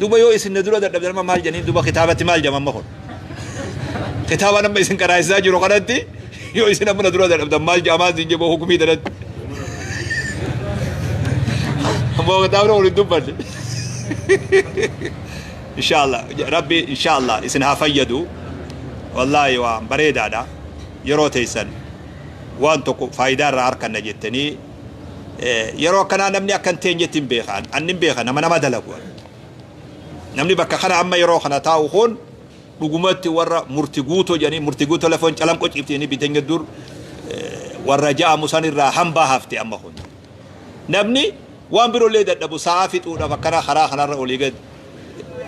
duba yoo isin na dura dadhabdan amma maal jedhaniin duba kitaabatti maal jedhama amma kun? Kitaaba nama isin qaraa'isaa jiru kanatti yoo isin amma na dura dadhabdan maal jedhamaa isin jedhu hukumii tanatti. Ammoo kitaabni waliin dubbanne. Inshallah Rabbi inshallah isin haa fayyadu. Wallaahi waan bareedaadha. Yeroo teessan waan tokko faayidaa irraa arkanna jettanii yeroo akkanaa namni akka hin teenyetti hin beeka. Anni hin beeka nama nama dalagu. Namni bakka kana amma yeroo kana taa'u kun dhugumatti warra murti guutoo jedhanii, murti guutoo lafoon calanqoo ciifti jedhanii biteenya dur warra ja'amu san irraa hambaa hafte amma kun. Namni waan biroollee dadhabu sa'a fixuudhaaf akkana karaa kanarra olii gad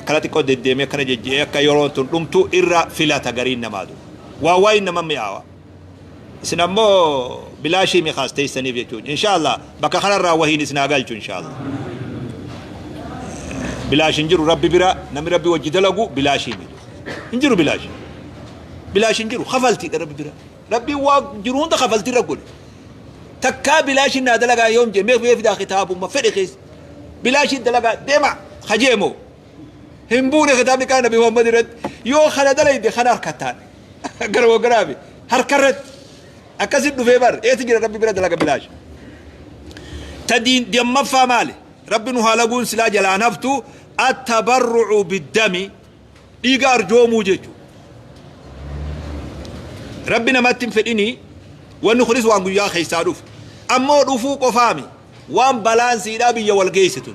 akkana xiqqoo deddeemee akkana jejje'ee akka yeroon tun dhumtu irra filata gariin namaatu. Waa waa'in nama mi'aawa. Isin ammoo bilaashii miqaas teessaniif jechuun inshaallah bakka kanarraa wahiin isin haa galchu inshaallah. Bilaash hin jiru rabbi bira, namni rabbi wajji dalagu bilaashii miti. Hin jiru bilaash. Bilaash hin jiru, kafaltiidha rabbi bira. Rabbiin waa jiru hunda kafaltii irra godhe. Takkaa bilaashiin naa dalagaa yoom jee mee fidaa kitaabumma fedhe keessa. Bilaashiin dalagaa deema kajeemoo. Hin buune kitaabni kana Nabi Muhammad irratti yoo kana dalayde kana harkattaan. Gara waggaraafi harka irratti akkasit dhufee bar eessa jira rabbi bira dalaga bilaash. Ta diin maali? Rabbi nu haalaguun silaa jalaan haftu attabarru'u biddami, dhiiga arjoomuu jechuudha. Rabbi namatti hin fedhini, wanni kunis waan guyyaa keessaa dhufu. Ammoo dhufuu qofaami waan balaansiidhaa biyya wal geessitu.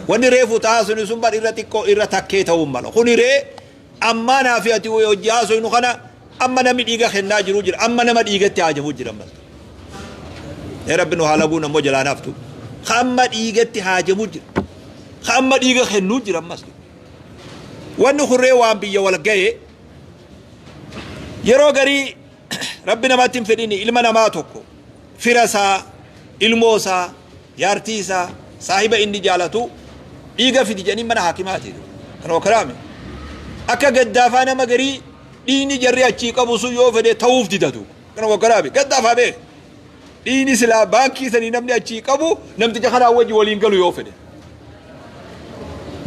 Wanni reefu taasisni sun bar irra xiqqoo irra takkee ta'uu mala. Kuni ree ammaa naa fi ati hojii haasofnu kana amma namni dhiiga kennaa jiru jira. Amma nama dhiigatti haajamu jira ammas. Ee rabbi nu haalaguun ammoo jalaan haftu. Amma dhiigatti haajamu jira. Amma dhiiga kennuu jira ammas. Wanni kun ree waan biyya wal ga'e yeroo garii rabbi namatti hin fedhini ilma namaa tokko fira isaa, ilmoo isaa, jaartii isaa, saahiba inni jaalatu dhiiga fidi jedhanii mana haakimaati. Kana wakaraame. Akka gaddaafaa nama garii dhiigni jarri achii qabu sun yoo fedhe ta'uuf didatu. Kana wakaraame. Gaddaafaa beek. Dhiigni silaa baankii sanii namni achii qabu namticha kanaa wajji waliin galu yoo fedhe.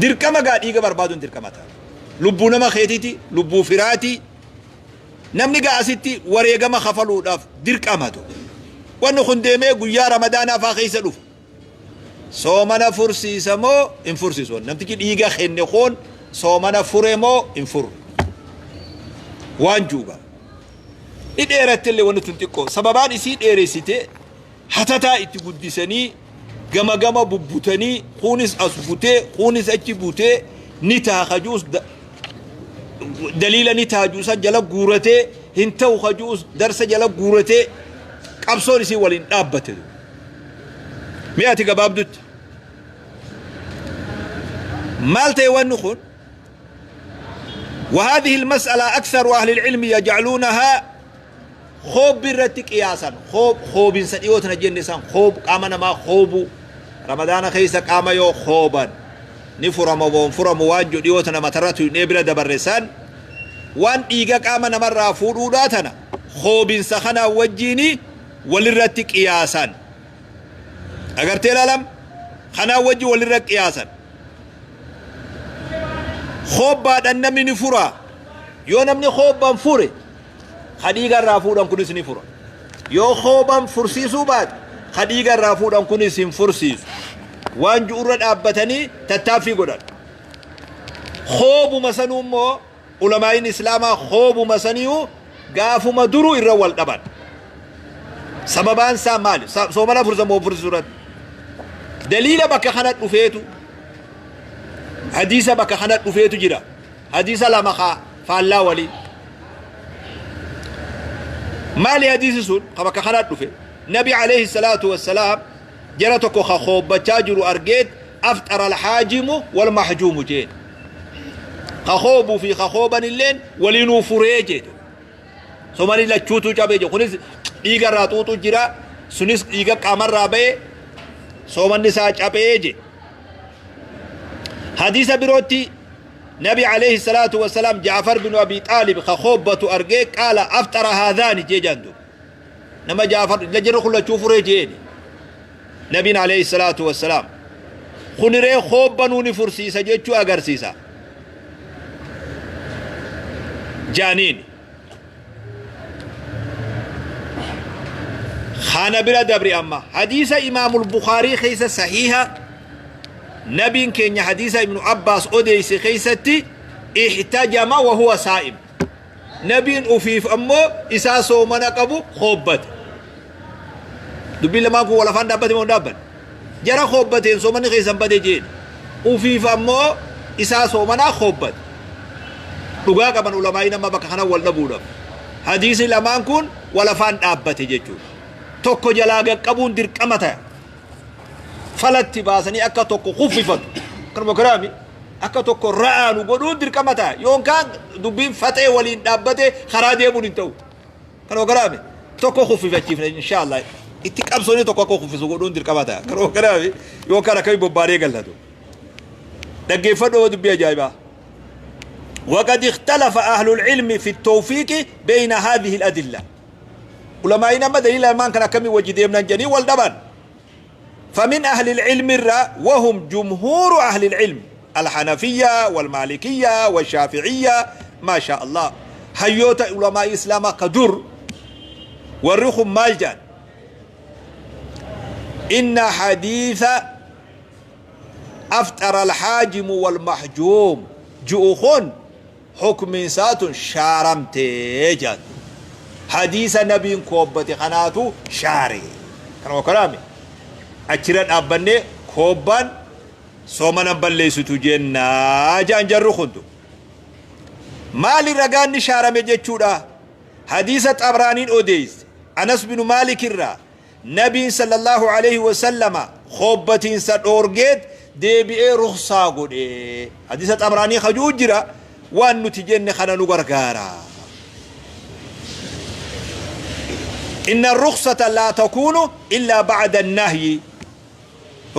Dirqama gaa dhiiga barbaaduun dirqama ta'a. Lubbuu nama keetiiti, lubbuu firaati. Namni gaa asitti wareegama kafaluudhaaf dirqamatu. Wanni kun deemee guyyaa Ramadaanaa faa keessa dhufu. Soomana fursiisa moo hin fursiisu? Namtichi dhiiga kenne kun soomana fure moo hin furre? Waan juuga. Ni dheeratte illee wanni tun xiqqoo. Sababaan isii dheeressite hatataa itti guddisanii gama gama bubbutanii kunis as butee kunis achi butee ni ta'a kajuus daliila ni ta'a juusan jala guuratee hin ta'u kajuus darsa jala guuratee qabsoon isii waliin dhaabbate. Mee ati gabaabdutti maal ta'e wanni kun? وهذه المسألة أكثر أهل العلم يجعلونها خوب irratti qiyaasan. Khoob, khoobinsa dhiyootana jenne san, khoob qaama namaa khoobu Ramadaana keessa qaama yoo khooban ni furama moo hin furamu waan jiru dhiyootana matarra tuynee bira dabarre san, waan dhiiga qaama namarraa fuudhuudhaa tana khoobinsa kanaa wajjiini walirratti qiyaasan. Agartee ilaalam kanaa wajji walirra qiyaasan. Khoobbaadhaan namni ni furaa. Yoo namni khoobban fure, ka dhiiga irraa fuudhan kunis ni fura. Yoo khooban fursiisuu baate, ka dhiiga irraa fuudhan kunis hin fursiisu. Waan ju'urra dhaabbatanii tattaaffii godhan. Khoobuma sanuu immoo ulamaa'iin islaamaa khoobuma saniyuu gaafuma duruu irra wal dhaban. Sababaan isaa maali? Soomana fursa moo fursiisuu irratti? Daliila bakka kana dhufeetu, hadiisa bakka kana dhufeetu jira. Hadiisa lama kaa faallaa walii. Maali hadiisi sun ka bakka kana dhufe? Nabi alayhi salaatu wassalaam jara tokko ka khoobbachaa jiru argeet afxara alhaajimu wal mahjuumu jeen. Ka khoobuu fi ka khooban illeen waliinuu furee jedhe. Somani lachuutu cabee jedhe. Kunis dhiiga irraa xuuxu jira. Sunis dhiiga qaamarraa ba'e soomanni isaa cabee jedhe. Hadiisa birootti Nabi alayhi salaatu wassalaam Jaafar bin Abi Xaalib ka khoobbatu argee qaala afxara haadhaani jee jaantu. Nama Jaafar jarri kun lachuu furee jeeni. Nabiin alayhi salaatu wassalaam kuniree khoobbanuu ni fursiisa jechuu agarsiisa. Jaaniin. Kana bira dabri amma hadiisa Imaamul Bukaarii keessa sahiiha nabiin keenya hadiisa Ibnu Abbaas odeeyse keessatti ihtajama wa huwa saa'im. Nabiin ufiif ammoo isaa soomana qabu khoobbate. Dubbiin lamaan kun wal afaan dhaabbate moo hin dhaabbanne? Jara khoobbateen soomanni keessan bade jeen. Ufiif ammoo Isaa soomanaa koobbate. Dhugaa qaban ulamaa'iin amma bakka kana wal dhabuudhaaf. Hadiisni lamaan kun wal afaan dhaabbate jechuudha. Tokko jalaa qaqqabuun dirqama ta'a. Falatti baasanii akka tokko kuffifatu. Kanuma karaami akka tokko ra'aanu godhuun dirqama ta'a. Yookaan dubbiin faxee waliin dhaabbate karaa deemuun hin ta'u. Kanuma karaami tokko kuffifachiifne inshaallah. Itti qabsoonni tokko akka kuffisu godhuun dirqama ta'a. Kanuma karaami yookaan akkamii bobbaanee gallatu. Dhaggeeffadhoo dubbii ajaa'ibaa. وقد اختلف أهل العلم في التوفيق بين هذه الأدلة. علماء ما دليل ما كان كم وجدين من جني والدبن. فمن أهل العلم الرا وهم جمهور أهل العلم الحنفية والمالكية والشافعية ما شاء الله هيوت علماء إسلام قدر ورخم مالجان إن حديث أفطر الحاجم والمحجوم جؤخون حكم سات شارمتي حديث نبي كوبتي قناتو شاري كانوا كلامي أشرت أبني كوبان سومنا بلسيتو جنة جان جرو خنتو مالي رغاني شارمي جچودا حديث طبراني أوديس أنس بن مالك الرا نبي صلى الله عليه وسلم خوبتين سدورجيت deebi'ee ruqsaa godhe. Hadiisa Xabraanii kajuu jira waan nuti jenne kana nu gargaara. Inna ruqsata laa takuunu illaa ba'da nahyi.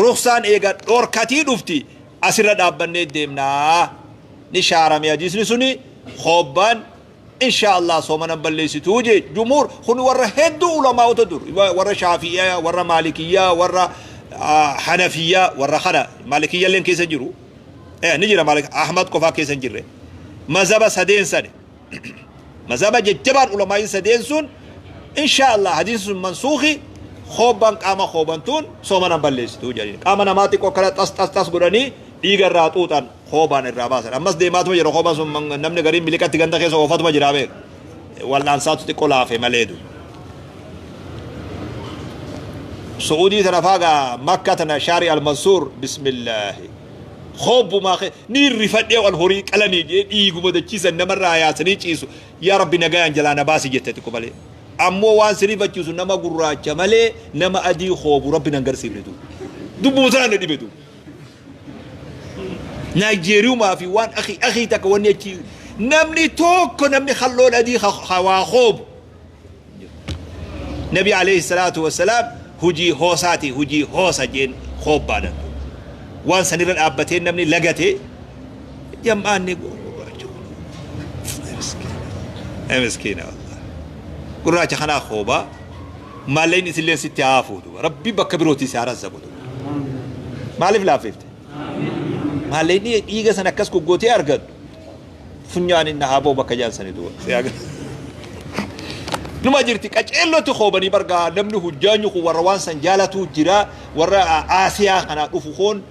Ruqsaan eega dhorkatii dhufti asirra dhaabbannee deemnaa. Ni shaarame hadiisni suni khobbaan insha Allah soomana balleessituu jee jumhuur kun warra hedduu ulamaa'ota dur warra Shaafi'iyyaa, warra Maalikiyyaa, warra Hanafiyyaa, warra kana Maalikiyyaa illeen keessa jiru ni jira. Maalik Ahmad qofaa keessa hin jirre. Mazhaba sadeen sani mazhaba jajjabaan ulamaa'iin sadeen sun insha Allah hadiisni sun mansuuki khobbaan qaama khoobantuun soomana balleessituu jedhanii qaama namaa xiqqoo akkana xas xas xas godhanii dhiiga irraa xuuxan khoobaan irraa baasan. Ammas deemaatuma jira khoobaan sun, namni gariin miliqatti ganda keessa oofatuma jira beek wal'aansaatu xiqqoo laafe malee du Su'uudii tana faagaa Makka tana Shaari Al-Mansuur bismillaahi khoobbumaa ni rifadhee wal horii qalanii jee dhiiguma dachiisan namarraa yaasanii ciisu. Yaa Rabbi nagayaan jalaa na baasi jette xiqqoo malee. Ammoo waan si rifachiisu nama gurraacha malee nama adii khoobu Rabbi nan garsiifne du dubbuma tanaan na dhibe du Naayijeeriyumaa fi waan akii akii takka wanni achi namni tokko namni halloon adii waa khoobu. Nabi alayhi salaatu wassalaam hujii hoosaati hujii hoosa jeen khoobbaadhan waan sanirra dhaabbatee namni lagate jam'aanni gurraacha miskiina gurraacha kanaa khoobaa maalleen isillee sitti haa fuutu Rabbi bakka birootii si haa razzabu. Maaliif laaffifte? Maalleen dhiiga san akkas goggootee argadhu funyaan inni haa ba'u bakka jaansanii duuba. Numa jirti qaceellotti khoobanii bargaa namni hujjaanyu kun warra waan san jaalatuu jira. Warra Aasiyaa kanaa dhufu koon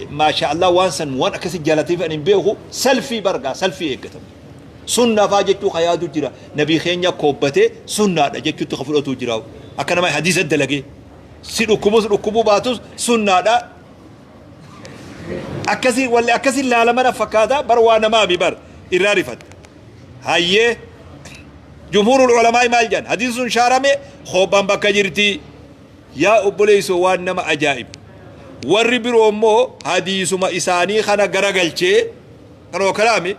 maasha Allah waan san waan akkasi jaalateef ani hin beeku. Salfii bargaa salfii eeggatamu. Sunnaa faa jechuu ka yaadu jira. Nabii keenya koobbatee sunnaadha jechuutti ka fudhatu jira. Akka nama hadiisa dalagee si dhukkubus dhukkubuu baatus sunnaadha. Akkasii walli akkasii laalamana fakkaata bar waa namaami bar irraa rifata. Hayyee, jumhuurul ulamaa maal jedhan? Hadiisni sun shaarame, khoobbaan bakka jirti. Yaa obboleessoo, waan nama ajaa'ibu warri biroo immoo hadiisuma isaanii kana garagalchee kanuma kalaami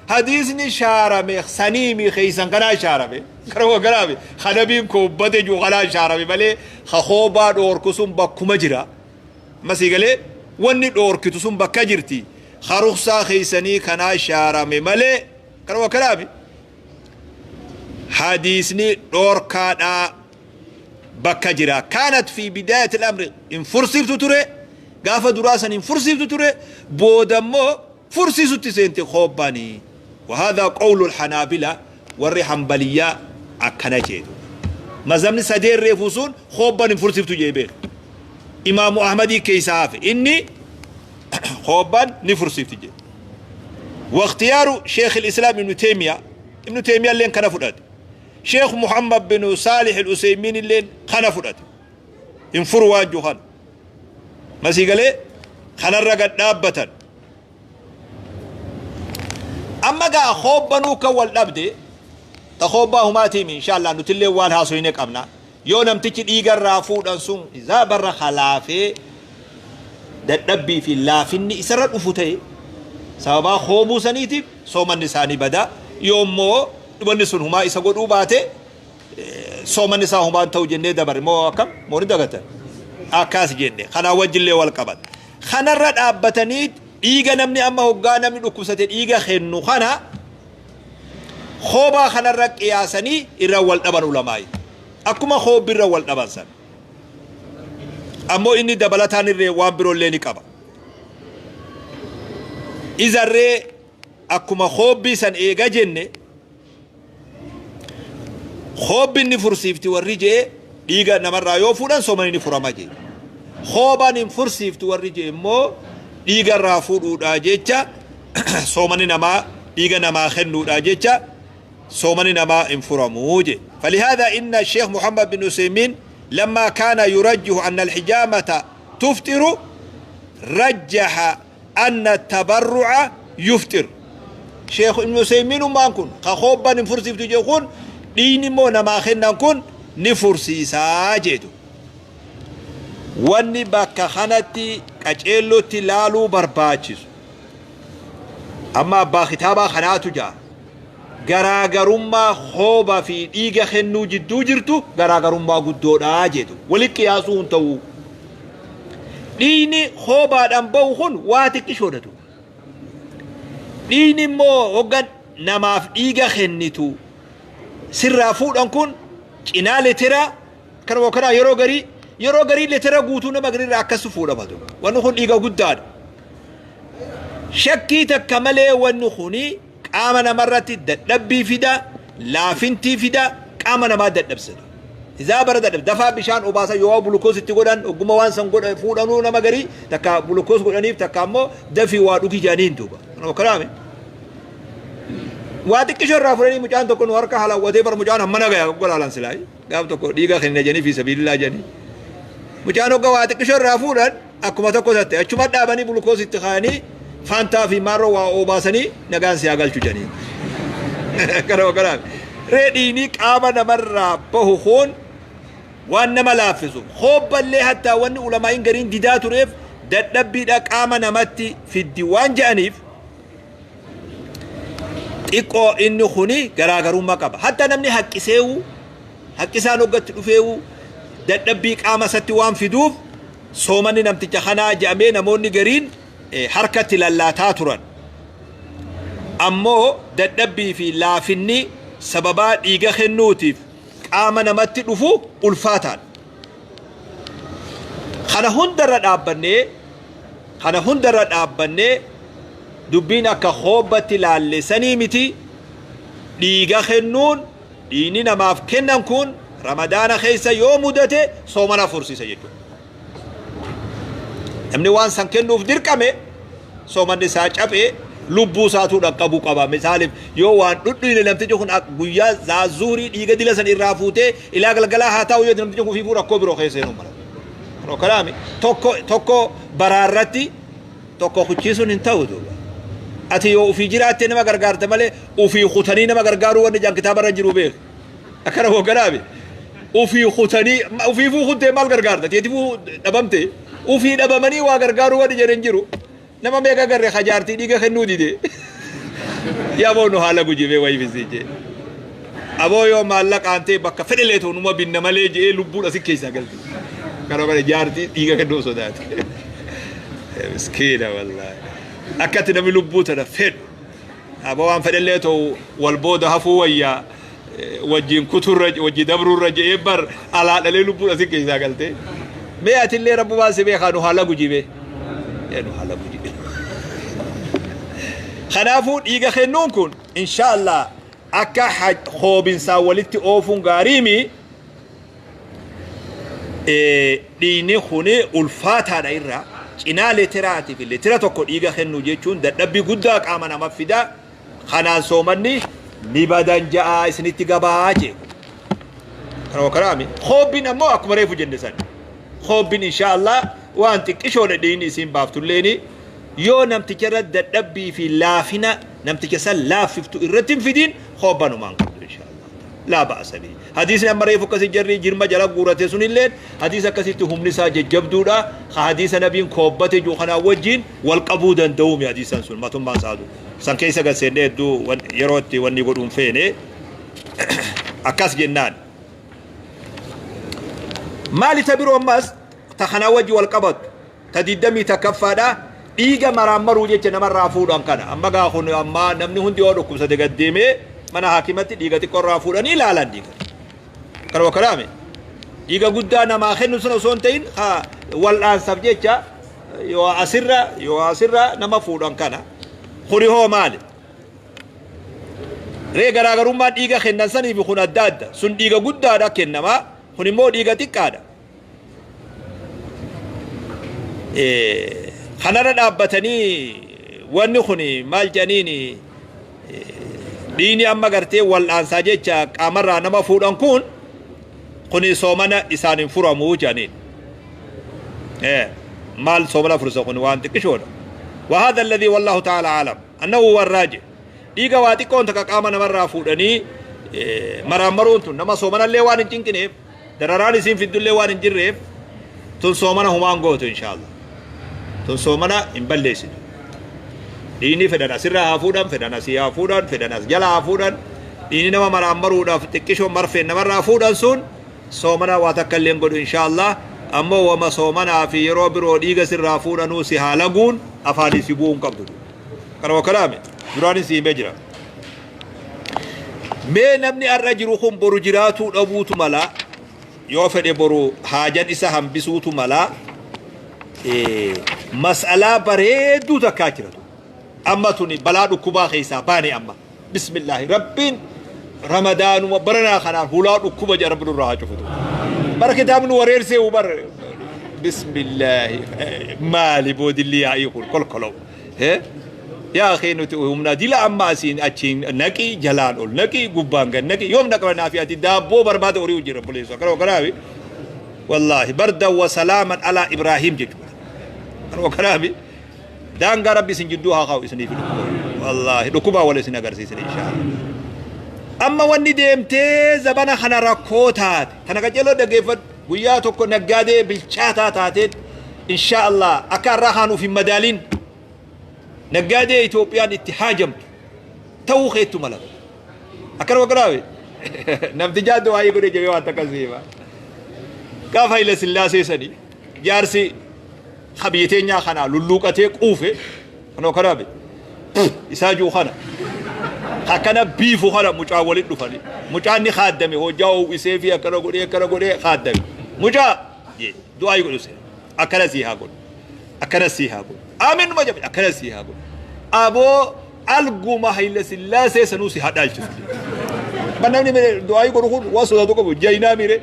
hadiisni shaarame saniimi keeysan kanaa shaarame kanuma kalaami kanabiin koobbate jiru kanaa shaarame malee ka khoobaa dhoorku sun bakkuma jira. Masii galee wanni dhoorkitu sun bakka jirti, ka ruksaa keeysanii kanaa shaarame malee kanuma kalaami hadiisni dhoorkaadhaa bakka jira. Kaanat fi bidaayati al-amri hin fursiiftu ture, gaafa duraa san hin fursiiftu ture, booda immoo fursiisutti seente khoobbaanii. وهذا قول الحنابلة warri Hanbaliyyaa akkana jeetu. Mazhabni sadeen reefuu sun khoobban hin fursiiftu jee beeku. Imaamu Ahmadii keeysaa hafe, inni khoobban ni fursiifti jee. واختيار شيخ الإسلام ابن تيمية، ابن تيمية لين كان فدات، شيخ محمد بن صالح الأسيمين لين كان فدات انفر واجو خان مسي قال خان الرقد دابة. Amma gaa hoobbanuu kan wal dhabde ta hoobbaa humaatiimi inshaallah nutillee waan haasoyne qabna. Yoo namtichi dhiigarraa fuudhan sun izaa barra halaafee dadhabbii fi laafinni isarra dhufu ta'e, sababaa hoobuu saniitiif soomanni isaanii bada. Yoo immoo wanni sun humaa isa godhuu baate, soomanni isaa humaan ta'u jennee dabarre moo akkam moo ni dagatan? Akkas jenne. Kanaa wajjillee wal qaban. Kanarra dhaabbatanii dhiiga namni amma hoggaa namni dhukkubsate dhiiga kennu kana hoobaa kanarra qiyaasanii irra wal dhaban ulamaayi. Akkuma hoobbirra wal dhaban san. Ammoo inni dabalataan irree waan biroollee ni qaba. Izarree akkuma hoobbii san eega jenne, hoobbiin ni fursiifti warri jee, dhiiga namarraa yoo fuudhan soomani ni furama jee. Hoobaan hin fursiiftu warri jee immoo, dhiiga irraa fuudhuudhaa jecha soomani namaa, dhiiga namaa kennuudhaa jecha soomani namaa hin furamuu jee. فلهذا إن الشيخ محمد بن عثيمين لما كان يرجح أن الحجامة تفطر، رجح أن التبرع يفطر. Sheekh Ibn Usaymiin ummaan kun ka hoobbaan hin fursiiftu jee kun, dhiigni immoo namaa kennan kun ni fursiisaa jeetu. Wanni bakka kanatti qaceellotti laaluu barbaachisu, amma abbaa kitaabaa kanaatu jaa, garaagarummaa hooba fi dhiiga kennuu jidduu jirtu garaagarummaa guddoodha jedhu. Wali qiyaasuu hin ta'u. Dhiigni hoobaadhaan bahu kun waa xiqqishoodha. Dhiigni immoo hoggan namaaf dhiiga kennitu sirraa fuudhan kun cinaa litira kanuma kanaa, yeroo garii litira guutuu nama gariirraa akkas fuudhamatu. Wanni kun dhiiga guddaadha. Shakkii takka malee wanni kuni qaama namarratti dadhabbii fida, laafintii fida, qaama namaa dadhabsata. Izaa bara dadhab dafaa bishaan obaasa yoo glucose itti godhan, ogguma waan san godhan fuudhanuu nama garii takka glucose godhaniif, takka ammoo dafii waa dhugi jedhaniin duuba. Kanuma kanaame. Waa xiqqishoo irraa fudhanii mucaan tokko nu harka halawwatee bara mucaan hammana gaya golaalan silaayi. Gaaf tokko dhiiga kenna jedhanii fi sabiilillaa jedhanii. Mucaan hogga waa xiqqishoo irraa fuudhan akkuma tokko tatte achuma dhaabanii glucose itti kaayanii, Faantaa fi maarroo waa obaasanii nagaan si haa galchu jedhanii. Kanuma kanaaf. Reedhiini qaama namarraa bahu kun waan nama laaffisu. Hoobballee hattaa wanni ulamaa'iin gariin didaa tureef dadhabbiidha qaama namatti fiddi waan je'aniif, xiqqoo inni kuni garaagarummaa qaba. Hatta namni haqqiseewu, haqqisaan hoggatti dhufeewu, dadhabbii qaama isatti waan fiduuf soomanni namticha kanaa je'amee namoonni gariin harkatti lallaataa turan. Ammoo dadhabbii fi laafinni sababaa dhiiga kennuutiif qaama namatti dhufu ulfaataadha. Kana hundarra dhaabbannee dubbiin akka hoobbatti laallesanii miti. Dhiiga kennuun, dhiigni namaaf kennan kun Ramadaana keessa yoo mudate soomana fursiisa jechuudha. Namni waan san kennuuf dirqame soomanni isaa caphee lubbuu isaatuu dhaqqabuu qaba. Misaaliif yoo waan dhudhuine namtichi kun guyyaa zaazuurii dhiiga dila san irraa fuutee ilaa galgalaa haa ta'u yoo namtichi kun fiifuu rakkoo biroo keessa seenuu mala. Kanaami tokko tokko baraarratti tokko kuchiisuun hin ta'u duuba. Ati yoo ufii jiraatte nama gargaarte malee ufii kutanii nama gargaaruu wanni jaan kitaaba irra jiru beeku. Akkana hoogganaabe. Ufii kutanii ufiifuu kuttee maal gargaarta? Teetifuu dhabamte. Ufii dhabamanii waa gargaaruu wanni jedhan jiru. Nama meeqa garre kajaartii dhiiga kennuu dide. Yaa boo, nu haala gujibee wayii fisiijee. Aboo, yoo maallaqaan ta'e bakka fedhelee ta'u numa binna malee je'ee lubbuun asi keessaa galte. Kana kana jaartii dhiiga kennuu sodaate. Miskiina wallaahi. Akkatti namni lubbuu tana fedhu. Aboo, waan fedhellee ta'u wal booda hafuu wayyaa, wajjin kuturra wajji dabruurra je'ee bar alaa dhalee lubbuun asi keessaa galte. Mee atillee rabbumaan si beekaa, nu haala gujibee. Nu haala gujibee. Kanaafuu dhiiga kennuun kun inshaallah akka hoobinsaa walitti oofuun gaariimi. Dhiigni kuni ulfaataadha irraa cinaa litiraatii fi litira tokko dhiiga kennuu jechuun dadhabbii guddaa qaama nama fida. Kanaan soomanni ni badan ja'a isinitti gabaa jee. Kanuma kanaami. Hoobbiin ammoo akkuma reefu jenne san. Hoobbiin inshaallah waan xiqqishoodha dhiigni isiin baaftulleeni, yoo namticha irra dadhabbii fi laafina Namticha san laaffiftu irratti hin fidin, koobbanumaan qabdu insha Allah. Laa ba'asa bihi. Hadiisni amma reefu akkasi jarri jirma jala guurate sunilleen hadiisa akkasitti humni isaa jajjabduudha. Ka hadiisa nabiin koobbate jiru kanaa wajjin wal qabuu danda'uumi hadiisan sun matummaan isaatu. San keessa gad seennee hedduu yeroo itti wanni godhuun feene akkas jennaan. Maali ta biroo ammas ta kanaa wajji wal qabattu? Ta 21ffaadha, dhiiga maraammaruu jecha namarraa fuudhan kana. Amma gaa kun amma namni hundi yoo dhukkubsate gad deemee mana haakimatti dhiiga xiqqoo irraa fuudhanii ilaalan dhiiga. Kanuma kanaame dhiiga guddaa namaa kennu sun osoo hin ta'in ha wal'aansaaf jecha yoo asirra yoo asirra nama fuudhan kana. Kuni hoo maali? Ree garaagarummaan dhiiga kennan sanii fi kun adda adda. Sun dhiiga guddaadha kennamaa, kun immoo dhiiga xiqqaadha. Kanarra dhaabbatanii wanni kun maal jedhaniin, dhiigni amma gartee wal'aansaa jecha qaamarraa nama fuudhan kun kuni soomana isaan hin furamuu jedhaniin. Maal soomana fursa kun waan xiqqishoodha. وهذا الذي والله تعالى أعلم أنه هو الراجح. Dhiiga waa xiqqoon takka qaama namarraa fuudhanii maraammaruun tun nama soomanallee waan hin cinqineef, dararaan isiin fiddullee waan hin jirreef, tun soomana humaan gootu inshaallah. Tun soomana hin balleessitu. Dhiigni fedhan asirraa haa fuudhan, fedhan asii haa fuudhan, fedhan as jala haa fuudhan. Dhiigni nama maraammaruudhaaf xiqqishoo marfeen namarraa fuudhan sun soomana waa takka illee hin godhu inshaallah. Ammoo wama soomanaa fi yeroo biroo dhiiga sirraa fuudhanuu si haa laguun afaanii si bu'uu hin qabdu. Kanuma kanaame duraanis si himee jira. Mee namni har'a jiru kun boru jiraatuu dhabuutu mala, yoo fedhe boru haajan isa hambisuutu mala. Mas'alaa bareedduu takkaa jiratu. Amma tuni balaa dhukkubaa keessaa baane amma. Bismillaahi, Rabbiin Ramadaanuma baranaa kanaan hulaa dhukkuba jedha Rabbi nurraa haa cufutu. Bara kitaabni nu wareersee bar bismillaahi maali boodilli yaa'ii kun kolkolow. Yaa akii, nuti humna dila amma asiin achiin naqi, jalaan ol naqi, gubbaan gad naqi, yoom dhaqna? Naafi ati daabboo barbaada horii hojii obboleessu akkana kanaafi wallaahi bardan wa salaaman alaa Ibraahim jechuudha. Kanuma kanaafi daangaa Rabbi isin jidduu haa kaa'u isiniif dhukkuba, wallaahi dhukkubaa wal isin agarsiisin inshaallah. Amma wanni deemtee zabana kana rakkoo taate tana qaceeloo dhaggeeffadhu. Guyyaa tokko naggaadee bilchaataa taateen inshaallah akka har'aa kaanuuf hin madaalin, naggaadee Itoophiyaan itti haajamtu ta'uu keettu mala. Akkanuma kanaafi namtichaa du'aayii godhee jabee waan takka siima. Gaafa Hayila Sillaasee sanii jaarsi biyya teenyaa kanaa lulluuqatee quufe, kanuma kanaafi isaa jiru kana akkana biifu kana mucaa walitti dhufanii, mucaan ni kaaddame, hojjaa ho'isee fi akkana godhee akkana godhee kaaddame. Mucaa du'aayii godhu seera. Akkana sii haa godhu. Akkana sii haa godhu. Amiin numa jabe, akkana sii haa godhu. Aboo, alguma Hayila Sillaasee sanuu si haa dhaalchisu. Ban namni du'aayii godhu kun waan sodaatu qabu jaynaa mire.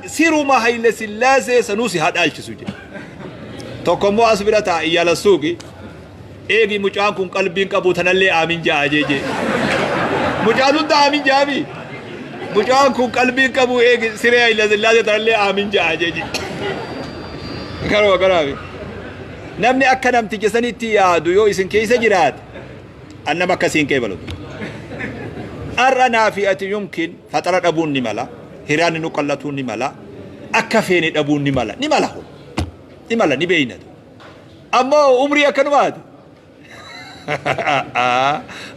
Siruma Hayila Sillaasee sanuu si haa dhaalchisu jedhe. Tokko immoo as bira taa'a iyyaala suuqi. Eegi, mucaan kun qalbiin qabu, tanallee aamin ja'a jeje. Mucaan hunda aamin ja'ami. Mucaan kun qalbiin qabu, eegi siree Hayila Sillaasee tanallee aamin ja'a jeje. Kanuma kanaafi. Namni akka namticha sanitti yaadu yoo isin keessa jiraate, an nama akkasiin qeebalu. Har'a naafi ati yumkin faxara dhabuun ni mala, hiraanni nu qallatuun ni mala, akka feene dhabuun ni mala, ni mala kun. Ni mala, ni beeynatu. Ammoo umrii akkanumaati.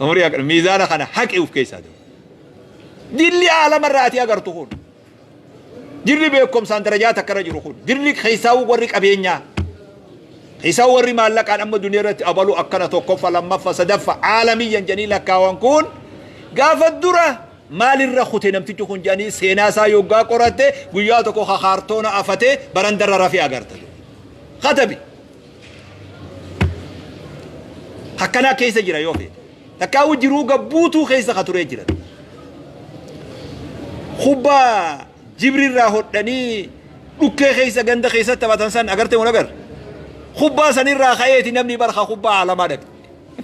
Umrii akkana miizaana kana haqi uf keessaa ta'u. Dilli aalamarraa ati agartu kun. Jirri beekumsaan darajaa takkarra jiru kun. Jirri keessaa warri qabeenyaa. Keessaa warri maallaqaan amma duniyaa irratti abalu akkana tokkoffa, lammaffa, sadaffa aalamiyyan jedhanii lakkaawan kun gaafa dura maalirra kute namtichi kun jedhanii seenaa isaa yoggaa qoratte, guyyaa tokko kaartoona afatee barandarra rafee agarta. Katabi. Akkanaa keessa jira yoo feete. Takkaa'u jiruu gabbuutuu keessa ka turee jira. Kubbaa jibrirraa hodhanii dhukkee keessa ganda keessatti taphatan san agartee mun agar. Kubbaa sanirraa ka'eeti namni barka kubbaa alamaa dhaqe.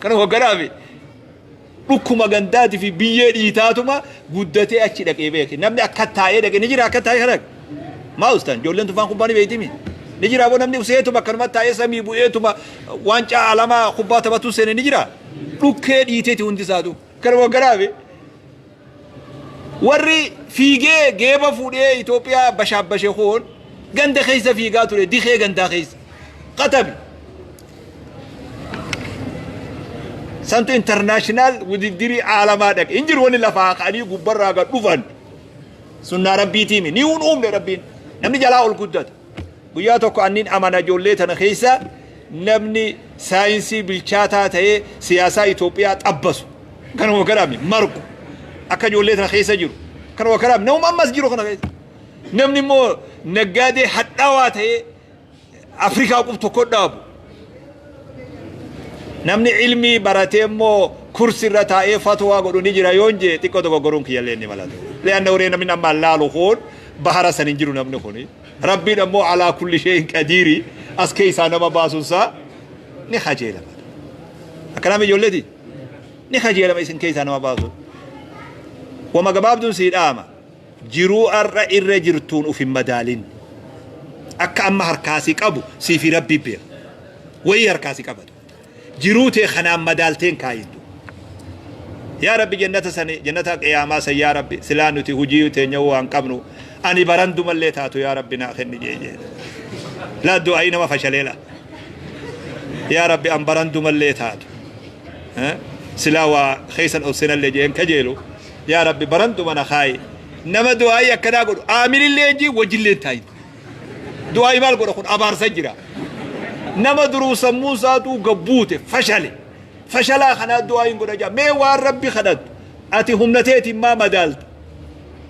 Kana hogganaafi dhukkuma gandaatii fi biyyee dhiitaatuma guddatee achi dhaqee beeke. Namni akka taa'ee dhaqe ni jira, akka taa'ee kana dhaqe. Maa ustan ijoolleen tufaan kubbaa ni beektimi. Ni jira boo, namni useetuma akkanuma taa'ee samii bu'eetuma waancaa alamaa kubbaa taphatu seene ni jira. Dhukkee dhiiteeti hundi isaatu. Kanuma garaabe. Warri fiigee geeba fuudhee Itoophiyaa bashaabbashe kun ganda keessa fiigaa ture dikee gandaa keessa. Qatabi. Santu international wudiddirii aalamaa dhaqe. Hin jiru wanni lafaa ka'anii gubbarraa gad dhufan. Sunnaa rabbiitiimi. Ni hun uumne rabbiin. Namni jalaa ol guddata. Guyyaa tokko annin amana ijoollee tana keessa namni saayinsii bilchaataa ta'ee siyaasaa Itoophiyaa xabbasu. Kanuma kanaami marqu. Akka ijoollee tana keessa jiru. Kanuma kanaami namuma ammas jiru kana keessa. Namni immoo naggaadee hadhaawaa ta'ee Afrikaa qub tokko dhaabu. Namni ilmii baratee immoo kursi irra taa'ee fatwaa godhu ni jira yoon jee xiqqoo dogoggoruun kiyyallee ni malatu. Leanna waree namni amma laalu kun bahara san hin jiru namni kuni. Rabbiin ammoo alaa kulli shay'in qadiiri as keessaa nama baasuunsaa ni kajeelama. Akkanaam ijoolleeti ni kajeelama isin keessaa nama baasuun. Wama gabaabduun sii dhaama. Jiruu har'a irra jirtuun uf hin madaalin. Akka amma harkaa si qabu sii fi Rabbii beeka. Wayii harkaa si qabatu. Jiruu tee kanaan madaaltee hin kaayintu. Yaa Rabbi jannata sani jannata qiyaamaa san yaa Rabbi silaa nuti hujii teenya waan qabnu ani barandumallee taatu yaa Rabbi naa kenni jee jee. Laa du'aayii nama fashalee laa. Yaa Rabbi an barandumallee taatu. Silaa waa keessan ol seenallee jee hin kajeelu. Yaa Rabbi baranduma na kaayi. Nama du'aayii akkanaa godhu aaminillee hin jiin wajjillee hin taayin. Du'aayii maal godha kun abaarsa jira. Nama duruu sammuun isaatuu gabbuute fashale. Fashalaa kanaa du'aayiin godha jaa. Mee waan Rabbi kadhattu ati humna teetiin maa madaalta?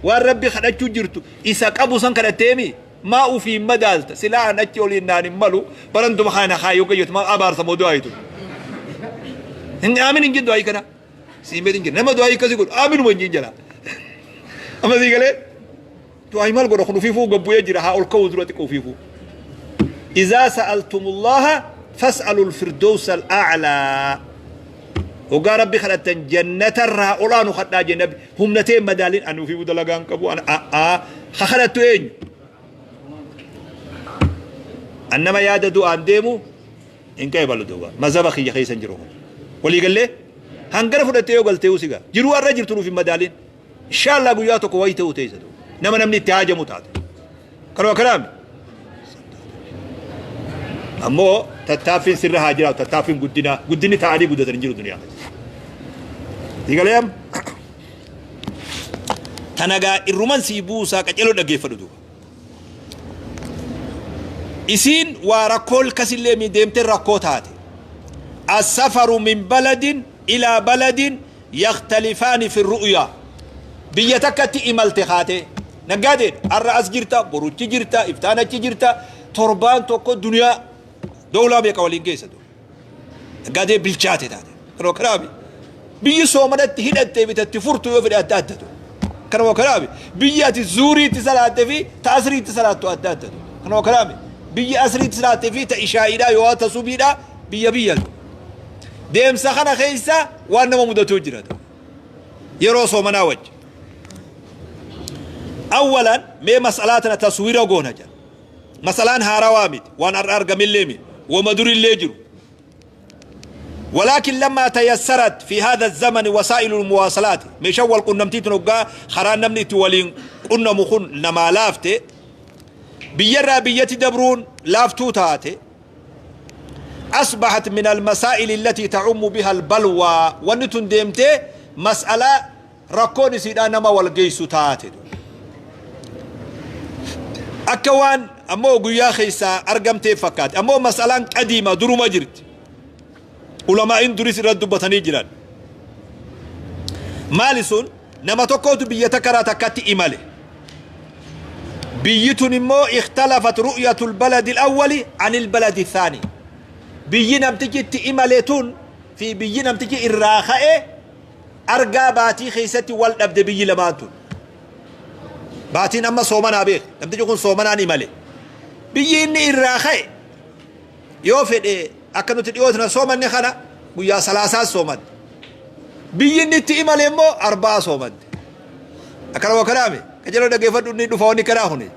Waan Rabbi kadhachuu jirtu isa qabu san kadhatteemi maa ufiin madaalta? Silaa an achi oliin naan hin malu baranduma kana na kaayi yoo jettu maa abaarsa moo du'aayitu? Hin aamin hin jin du'aayii kana. Siin beetin jira. Nama du'aayii akkasii godhu aaminuma hin jin jala. Amma sii galee du'aayii maal godha kun ufiifuu gabbu'ee jira haa ol ka'uu dura xiqqoo ufiifuu. Izaa sa'altumullaha fas'alul firdoosa al'a'laa. Hoggaa rabbi kadhattan jannatarraa olaanu kadhaa jee nabi humna ta'e madaalin ani ufiifuu dalagaa hin qabu ana a'aa ha kadhattu eenyu. An nama yaada du'aan deemu hin qeebalu duuba mazhaba kiyya keessa hin jiru kun walii gallee hangana fudhattee yoo galtee siga jiruu har'a jirtu nuuf hin madaalin inshallah guyyaa tokko wayii ta'uu teessa duuba nama namni itti haajamu taate kanuma kanaami ammoo tattaaffiin sirra haa jiraatu tattaaffiin guddinaa guddinni ta'anii guddatan hin jiru duniyaa keessa Digalee amma tanagaa irruman sii buusaa qaceloo dhaggeeffadhu duuba Isiin waa rakkoo lkasillee mi deemtee rakkoo taate. As-safaru min baladin ilaa baladin yakhtalifaani fi ru'yaa. Biyya takkatti imalte kaatee. Naggaadeedha. Har'a as jirta, boru achi jirta, iftaan achi jirta. Torbaan tokko duniyaa dowlaa meeqa waliin geessa. Naggaadee bilchaate taate. Kanuma kanaafi biyyi soomanatti hidhattee bitatti furtu yoo fedhe adda addatu. Kanuma kanaafi biyyi ati zuuriitti salaatte fi ta asriitti salaattu adda addatu. Kanuma kanaafi biyyi asriitti salaatte fi ta ishaa'iidhaa yoo ta subiidhaa biyya biyya. Deemsa kana keessa waan nama mudatu jira. Yeroo soomanaa wajji. Awwalan mee mas'alaa tana taswiira goona jedha. Masalaan haarawaa miti, waan har'a argamellee miti, wama durillee jiru. Walaakin lammaa tayassarat fi haadha zamani wasaa'ilul muwaasalaati meeshaan wal qunnamtii tun hoggaa karaan namni itti waliin qunnamu kun namaa laafte biyyarraa biyyatti dabruun laaftuu taate asbahat min almasaa'ili allatii ta'ummu biha albalwaa wanni tun deemtee mas'alaa Rakkoon isiidhaa nama wal geessu taate. Akka waan ammoo guyyaa keessaa argamtee fakkaate. Ammoo mas'alaan qadiima duruma jirti. Ulamaa'iin duris irratti dubbatanii jiran. Maali sun nama tokkootu biyya takka irraa takkatti imale. Biyyi tun immoo ikhtalafat ru'yatul baladi al-awwali anil baladi thaani. Biyyi namtichi itti imale tun fi biyyi namtichi irraa ka'e Argaa baatii keessatti wal dhabde biyyi lamaan tun. Baatiin amma soomanaa beek. Namtichi kun soomanaan imale. Biyyi inni irraa ka'e yoo fedhe akka nuti dhiyootna soomanne kana guyyaa salaasaa soomanne. Biyyi inni itti imale immoo arba'aa soomanne. Akkana waa kanaame qajeeloo dhaggeeffadhu inni dhufa wanni kanaa kuni.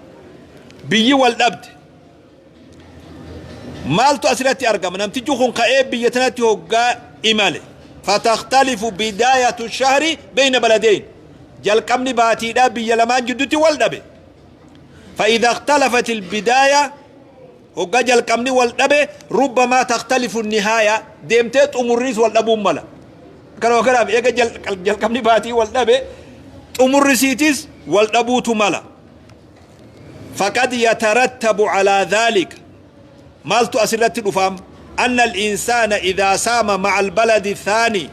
Biyyi wal dhabde. Maaltu asirratti argama? Namtichi kun ka'ee biyya tanatti hoggaa imale. Fatakhtalifu bidaayatu shahri bayna baladayn. Jalqabni baatiidhaa biyya lamaan jidduutti wal dhabe. فإذا اختلفت البداية hogga jalqabni wal dhabe ربما تختلف النهاية deemtee xumurriis wal dhabuun mala. Kanuma kanaaf eega jalqabni baatii wal dhabe xumurrisiitis wal dhabuutu mala. فقد يترتب على ذلك maaltu asirratti dhufaam أن الإنسان إذا صام مع البلد الثاني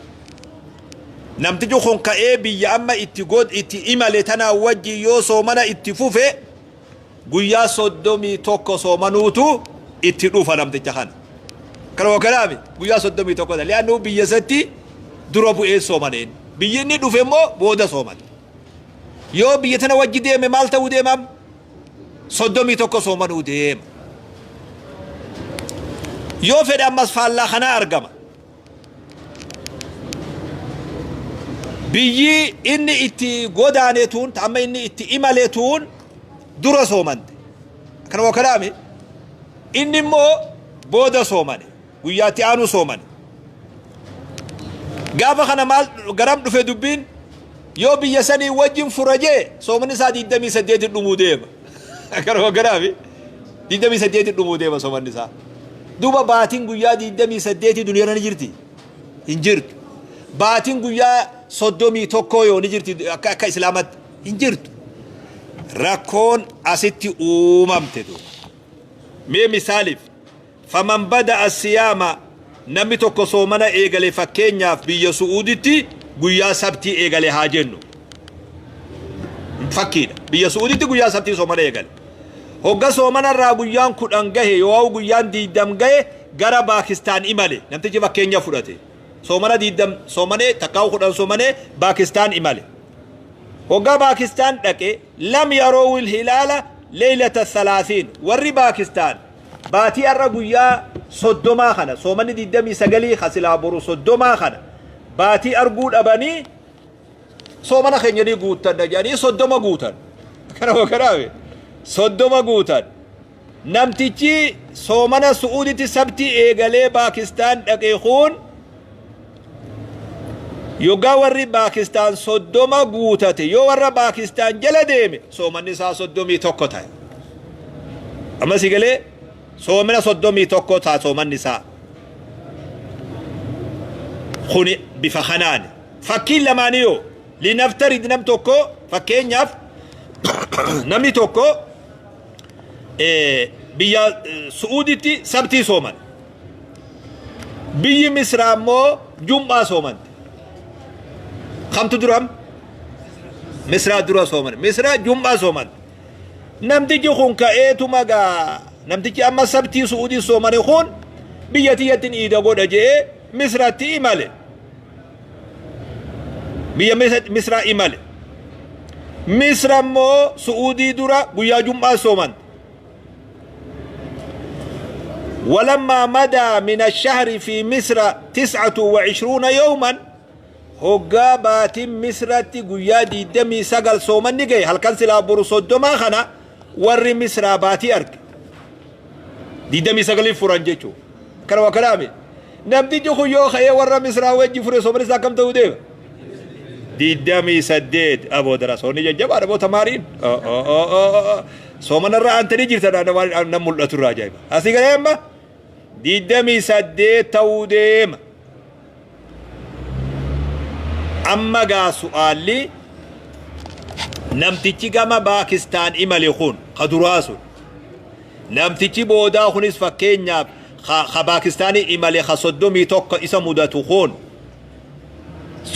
namtichi kun ka'ee biyya amma itti god itti imale tanaa wajji yoo soomana itti fufe guyyaa 31 soomanuutu itti dhufa namticha kana. Kanuma kanaami guyyaa 31 li'annuu biyya isatti dura bu'ee soomaneen biyyi inni dhufe immoo booda sooman. Yoo biyya tana wajji deeme maal ta'uu deemam? 31 soomanuu deema. Yoo fedhe ammas faallaa kanaa argama. Biyyi inni itti godaane tun ta amma inni itti imale tun dura soomante. Kana waa kanaami inni immoo booda soomane guyyaatti aanu soomane. Gaafa kana maal garam dhufe dubbiin yoo biyya sanii wajjin fura jee soomanni isaa 28 dhumuu deema. Kana waa kanaami 28 dhumuu deema soomanni isaa. Duuba baatiin guyyaa 28 duniyaarra ni jirti? Hin jirtu. Baatiin guyyaa 31 yoo ni jirti akka Islaamatti? Hin jirtu. Rakkoon asitti uumamte duuba. Mee misaaliif faman bada'a siyaama namni tokko soomana eegale fakkeenyaaf biyya Su'uuditti guyyaa sabtii eegale haa jennu. Fakkiidha. Biyya Su'uuditti guyyaa sabtii soomana eegale. Hogga soomana irraa guyyaan 10 gahe yoo'au guyyaan diiddam gahe gara Baakistaan imale. Namtichi fakkeenya fudhate. Soomana diiddam soomanee takkaa'u 10 soomanee Baakistaan imale. Hogga Baakistaan dhaqe lam yaroowil hilaala leeylata salaasiin warri Baakistaan baatii har'a guyyaa 30 kana soomanni 29 ka silaa boru 30 kana baatii arguu dhabanii soomana keenya ni guuttanna jedhanii 30 guutan. Kana kanaaf 30 guutan. Namtichi soomana Su'uuditti sabtii eegalee Baakistaan dhaqe kun yoggaa warri Baakistaan 30 guutate yoo warra Baakistaan jala deeme soomanni isaa 31 ta'e. Amma si galee soomina 31 ta'a soomanni isaa. Kuni bifa kanaani. Fakkiin lamaanii yoo linaftarid nam tokko fakkeenyaaf namni tokko biyya Su'uuditti sabtii sooman. Biyyi Misraa immoo jum'aa soomante. Kamtu duram? Misraa dura sooman. Misraa jum'aa sooman. Namtichi kun ka'eetuma gaa namtichi amma sabtii Su'uudii soomane kun biyya tiyyattiin iida godha je'ee Misraatti imale. Biyya Misraa imale. Misra immoo Su'uudii dura guyyaa Jum'aa sooman. Walammaa madaa min ashahri fi Misra 29 yawman hoggaa baatiin Misratti guyyaa 29 soomanni gahe halkan silaa boru 30 kana warri Misraa baatii arge. 29 furan jechuudha. Kana waa kanaami. Namtichi kun yoo ka'ee warra Misraa wajji fure soomni isaa akkam ta'uu deema? 28 aboo darasoonni jajjabaadha boo tamaariin. Soomana irraa aantanii jirtan waan nan mul'atu irraa ajaa'iba. Asii galee amma 28 ta'uu deema. Amma gaa su'aalli namtichi gama Baakistaan imale kun ka duraa sun Namtichi boodaa kunis fakkeenyaaf ka ka Paakistaanii imale ka 31 isa mudatu kun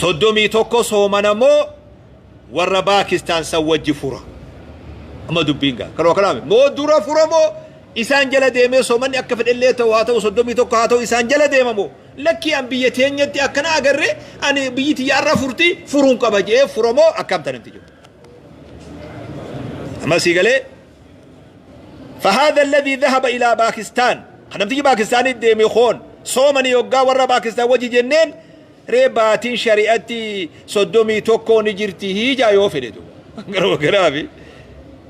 31 soomana moo warra Paakistaan san wajji fura? Amma dubbiin gaa kanuma kanaami moo dura fura moo isaan jala deemee soomanni akka fedhellee ta'u haa ta'u 31 haa ta'u isaan jala deema moo lakkii an biyya teenyatti akkana agarre ani biyyi tiyya har'a furti furuun qaba jedhee fura moo akkam ta namtichi? Amma sii galee فهذا الذي ذهب إلى باكستان namtichi Paakistaanii deeme koon soomanii hoggaa warra Paakistaan wajji jenneen ree baatiin shari'atti 31 ni jirti hiijaa yoo fedhe duuba garuu garaafi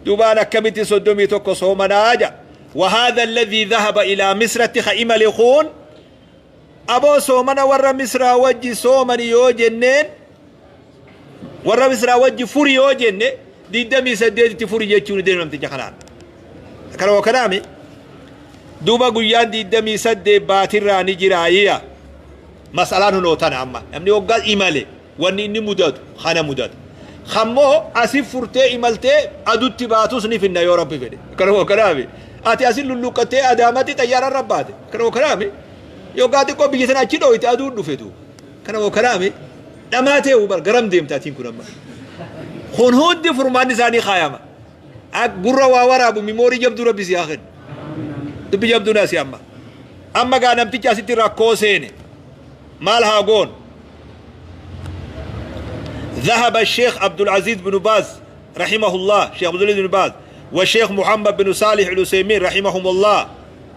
duubaan akkamitti 31 soomanaa ja وهذا الذي ذهب إلى مصر خ إمale خون Aboo, soomana warra Misraa wajji soomani yoo jenneen, warra Misraa wajji furi yoo jenne, 28tti furi jechuun deemu namticha kanaan. Akkana waa kanaami. Duuba guyyaan 28 baatirraa ni jiraayya. Masalaan hunoo tana. Amma namni waggaa imale wanni inni mudatu kana mudata. Kammoo asi furtee imaltee adutti baatus ni finna yoo Rabbi fedhe. Akkana waa kanaami. Ati asi lulluqqattee Adaamatti xayyaara irra baate. Akkana waa kanaami. Yoggaa xiqqoo biyya sana achi dhooyte aduun dhufe duuba. Akkana waa kanaami. Dhamaatee bar garam deemta atiin kun amma? Kun hundi furmaanni isaanii kaayama. Gurra waa waraabu memory jabduu Rabbi si haa kennu. Dubbi jabduu naasi amma. Amma gaa namtichi asitti rakkoo seene. Maal haa goon? ذهب الشيخ عبد العزيز بن باز رحمه الله، شيخ عبد العزيز بن باز والشيخ محمد بن صالح العثيمين رحمهم الله،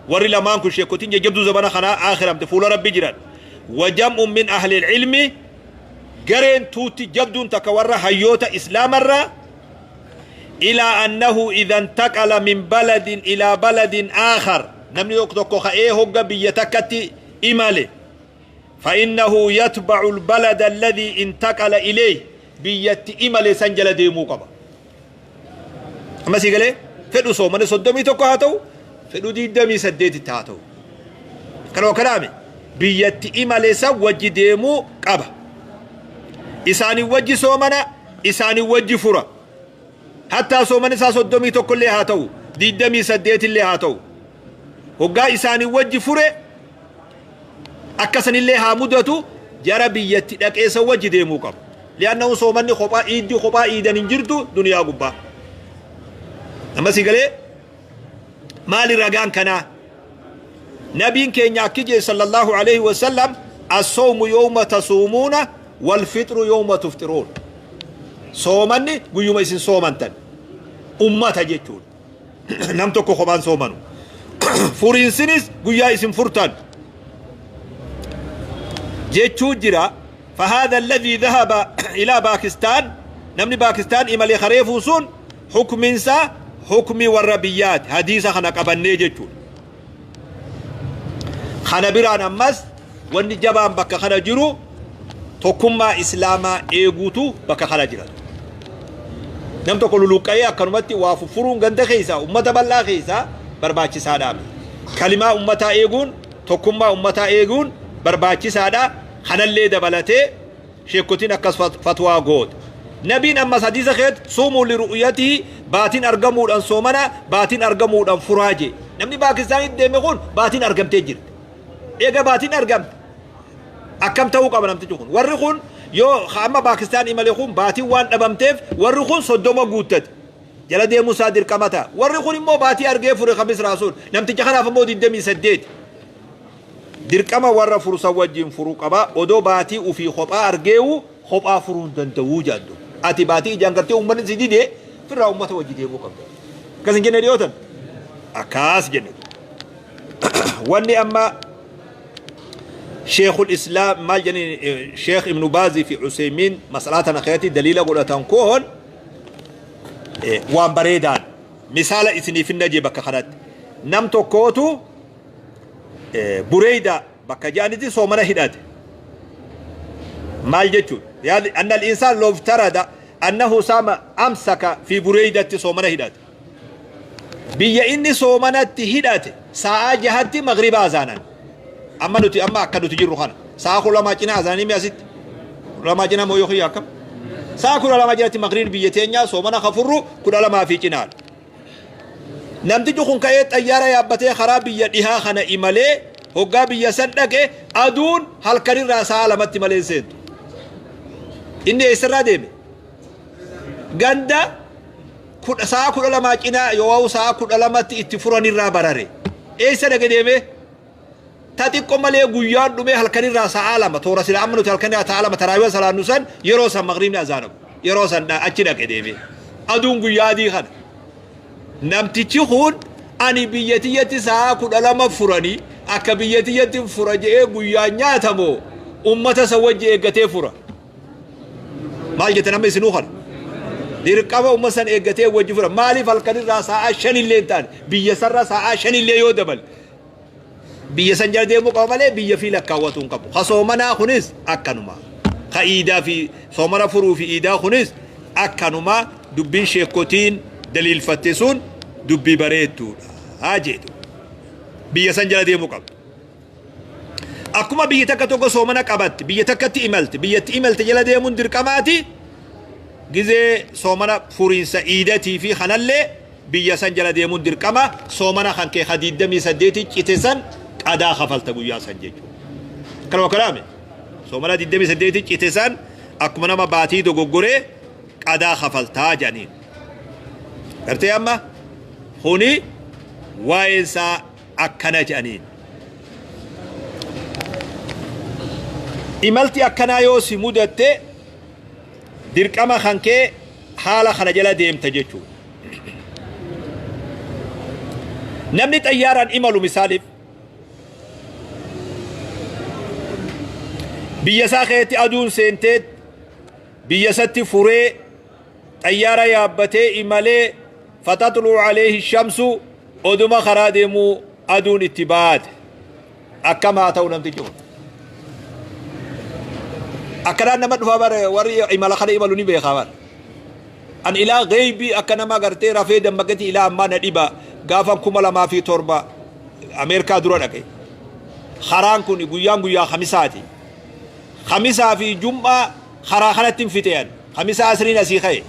warri lamaan kun sheekotiin jajjabduu zabana kanaa akhiramte fuula Rabbi jiran، وجمع من أهل العلم، gareen tuutti jabduun takka warra hayyoota islaamarraa، إلى أنه إذا انتقل من بلد إلى بلد آخر، namni tokko ka'ee hogga biyya takkatti imale، فإنه يتبع البلد الذي انتقل إليه، biyyatti imale san jala deemuu qaba. Amma sii galee? Fedhu soomani 31 haa ta'u, fedhu 28tti haa ta'u, kanuma kanaame biyyatti imale san wajji deemuu qaba. Isaanii wajji soomana, isaanii wajji fura. Hattaa sooman isaa 31 illee haa ta'u, 28 illee haa ta'u, hoggaa isaanii wajji fure akkasanillee haa mudatu, jara biyyatti dhaqeessa wajji deemuu qaba. لأنه soomanni kophaa iiddi kophaa iidan hin jirtu duniyaa gubbaa. Amma si galee? Maali ragaan kanaa? Nabiin keenya akki jee صلى الله عليه وسلم: الصوم يوم تصومون والفطر يوم تفطرون. Soomanni guyyuma isin soomantan, ummata jechuudha, nam tokko kophaan soomanu. Furiinsinis guyyaa isin furtan jechuu jira. فهذا الذي ذهب إلى باكستان، namni باكستان imale kareefuu sun, hukminsa hukmi warra biyyaati, hadiisa kana qabannee jechuudha. Kana biraan ammas wanni jabaan bakka kana jiru tokkummaa islaamaa eeguutu bakka kana jira. Nam tokko luluqqa'ee akkanumatti waa fuffuruun ganda keessa ummata bal'aa keessa barbaachisaadha. Kalimaa ummataa eeguun, tokkummaa ummataa eeguun barbaachisaadha. Kanallee dabalatee sheekotiin akkas fatwaa goote. Nabiin ammas hadiisa keet صوموا لرؤيته، baatiin argamuudhaan soomana, baatiin argamuudhaan furaa jee. Namni Paakistaanitti deeme kun baatiin argamtee jirti. Eega baatiin argamte akkam ta'uu qaba namtichi kun? Warri kun yoo amma Paakistaan imale kun baatiin waan dhabamteef warri kun 30 guuttate jala deemuu isaa dirqama ta'a. Warri kun immoo baatii argee fure kamis raasuun namticha kanaaf immoo 28 dirqama warra fursan wajjin furuu qaba. Odoo baatii ufii kophaa argeewu kophaa furuu hin danda'uu jaaddu. Ati baatii ijaan gartee uummanni si didee firraa uummata wajji deemuu qabda. Akkas hin jenne dhiyootan? Akkas jenne. Wanni amma Sheekul Islaam maal jedhani, Sheekh Ibnu Baazii fi Useymiin masalaa tana keessatti daliila godhatan kun waan bareedaan misaala isiniif hin najee. Bakka kanatti nam tokkootu Bureyda bakka jedhanitti soomana hidhate. Maal jechuun? أن الإنسان لو افترض أنه صام أمسك في بريدة، soomana hidhate. Biyya inni soomanatti hidhate sa'aa 6tti magriba azaanan. Amma nuti amma akka nuti jirru kana sa'a 12 cinaa azaanii mi asitti 12 cinaa moo yoo akkam sa'a 12 jalatti magriin biyya teenyaa soomana kafurru 12 fi cinaadha. Namtichi kun ka'ee xayyaara yaabbatee karaa biyya dhihaa kana imalee hoggaa biyya san dhaqe aduun halkanirraa sa'a 2tti malee seentu. Inni eessarraa deeme? Ganda sa'a 12 cinaa yoo sa'a 12tti itti furanirraa barare. Eessa dhaqe deeme? Ta xiqqo malee guyyaan dhumee halkanirraa sa'a 2 toora sila amma nuti halkanirraa sa'a 2 taraawiya salaannu san yeroo san magriibni azaanamu yeroo san achi dhaqe deeme. Aduun guyyaa adii kana. Namtichi kun ani biyya tiyyatti sa'a 12 furanii akka biyya tiyyatti fura je'ee guyyaa nyaatamoo ummata san wajji eeggatee fura? Maal jettan amma isinuu kana? Dirqama ummata san eeggatee wajji fura. Maaliif? Halkanirraa sa'a 5illee hin taane, biyya sarra sa'a 5illee yoo dabale. Biyya san jala deemuu qaba malee biyya fi lakkaawwatuu hin qabu. Ka soomanaa kunis akkanuma. Ka iidaa fi soomana furuu fi iidaa kunis akkanuma dubbiin sheekkotiin daliilfatte sun dubbii bareedduudha haa jeetu. Biyya san jala deemuu qaba. Akkuma biyyi takka tokko soomana qabatte, biyya takkatti imalte, biyyatti imalte jala deemuun dirqamaati. Gizee soomana furiinsa iidatii fi kanallee biyya san jala deemuun dirqama. Soomana kan kee ka 28 cite san qadaa kafalta guyyaa san jechuudha. Kanuma kalaame soomana 28 cite san akkuma nama baatii dogoggoree qadaa kafaltaa jedhaniin. Gartee amma kuni waa'een isaa akkana jedhaniin. Imalti akkanaa yoo si mudatte dirqama kan kee haala kana jala deemta jechuudha. Namni xayyaaraan imalu misaaliif biyya isaa keessatti aduun seentee biyya isatti furee xayyaara yaabbatee imalee fataxluu aleehi shamsu oduma karaa deemuu aduun itti baate akkam haa ta'u namtichi kun. Akkanaan nama dhufaa bare warri imala kana imalu ni beekaa bare. An ilaa geeybii akka nama gartee rafee dammaqetti ilaa ammaa na dhiba gaafan 2007 Ameerikaa dura dhaqe. Karaan kun guyyaan guyyaa kamisaati. Kamisaa fi jum'aa karaa kanatti hin fixe ani. Kamisaa asriin asii ka'e.